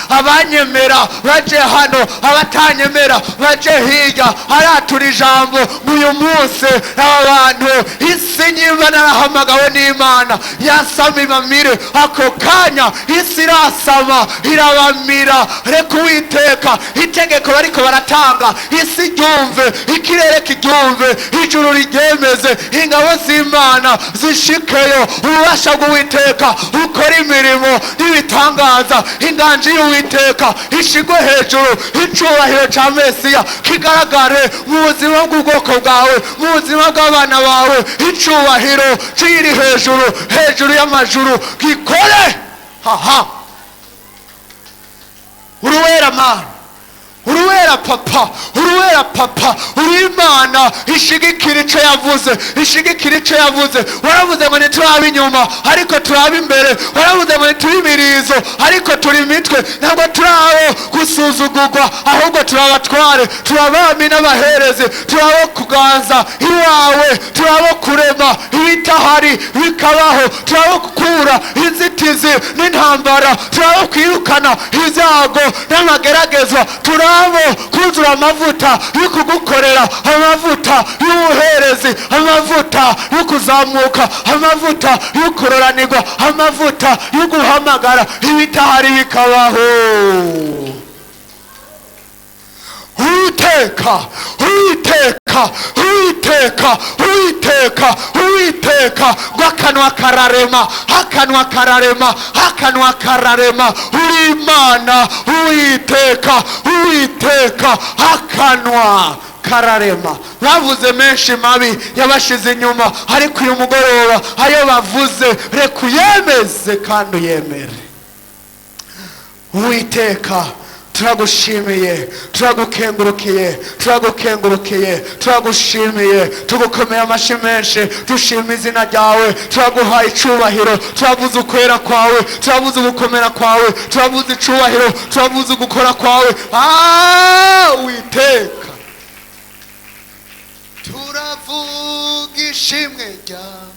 abanyemera baje hano, abatanyemera baje hirya. Aratura ijambo uyu munsi aba bantu isi nyimba narahamagawe n'Imana, yasama ibamire. Ako kanya isi irasama irabamira. Reka Uwiteka. Uwiteka, itegeko bariko baratanga, isi ryumve, ikirere kiryumve, ijuru riryemeze, ingabo z'Imana zishikeyo, ububasha bw'Uwiteka ukora imirimo n'ibitangaza, inganji y'Uwiteka ishigwe hejuru, icubahiro ca Mesiya kigaragare mu buzima bw'ubwoko bwawe, mu buzima bw'abana bawe, icubahiro kiri hejuru, hejuru y'amajuru gikore. Haha, uruwera Mana, uruwera Papa, uruwera Papa, uri Imana ishigikira ico yavuze, ishigikira ico yavuze. Waravuze ngo ntiturabe inyuma ariko turabe imbere, waravuze ngo ntituri imirizo ariko turi imitwe, ntabwo turi abo gusuzugurwa ahubwo turi abatware, turi abami n'abaherezi, turi abo kuganza iwawe, turi abo kurema ibitahari bikabaho, turi abo gukura inzitizi n'intambara, turi abo kwirukana ibyago n'amageragezwa, turi abo kuzura amavuta yo kugukorera, amavuta y'ubuherezi, amavuta yo kuzamuka, amavuta yo kuroranirwa, amavuta yo guhamagara ibitahari bikabaho. Uwiteka, Uwiteka, Uwiteka, Uwiteka, Uwiteka, ngo akanwa kararema, akanwa kararema, akanwa kararema. Uri Imana Uwiteka, Uwiteka, akanwa kararema. Bavuze menshi mabi yabashize inyuma, ariko uyu mugoroba ayo bavuze reka uyemeze kandi uyemere. Uwiteka, turagushimiye, turagukengurukiye, turagukengurukiye, turagushimiye, tugukomeye amashyi menshi, dushima izina ryawe, turaguhaye icubahiro, turavuze ukwera kwawe, turavuze ugukomera kwawe, turavuze icubahiro, turavuze ugukora kwawe. Uwiteka, turavuga ishimwe ryawe,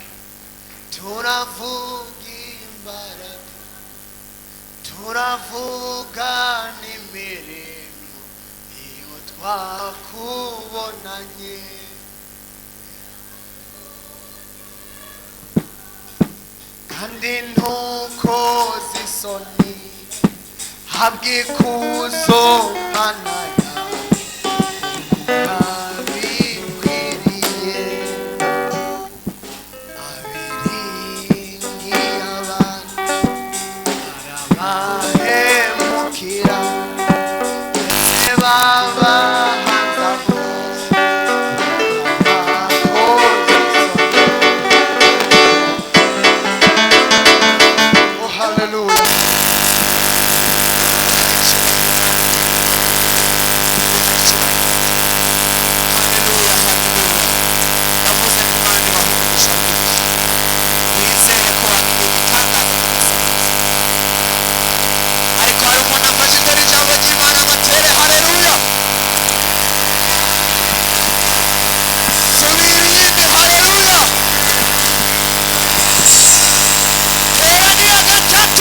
turavuga imbaraga, turavuga n'imirimo iyo twakubonanye. Kandi ntukoze isoni, habwa ikuzo Mana.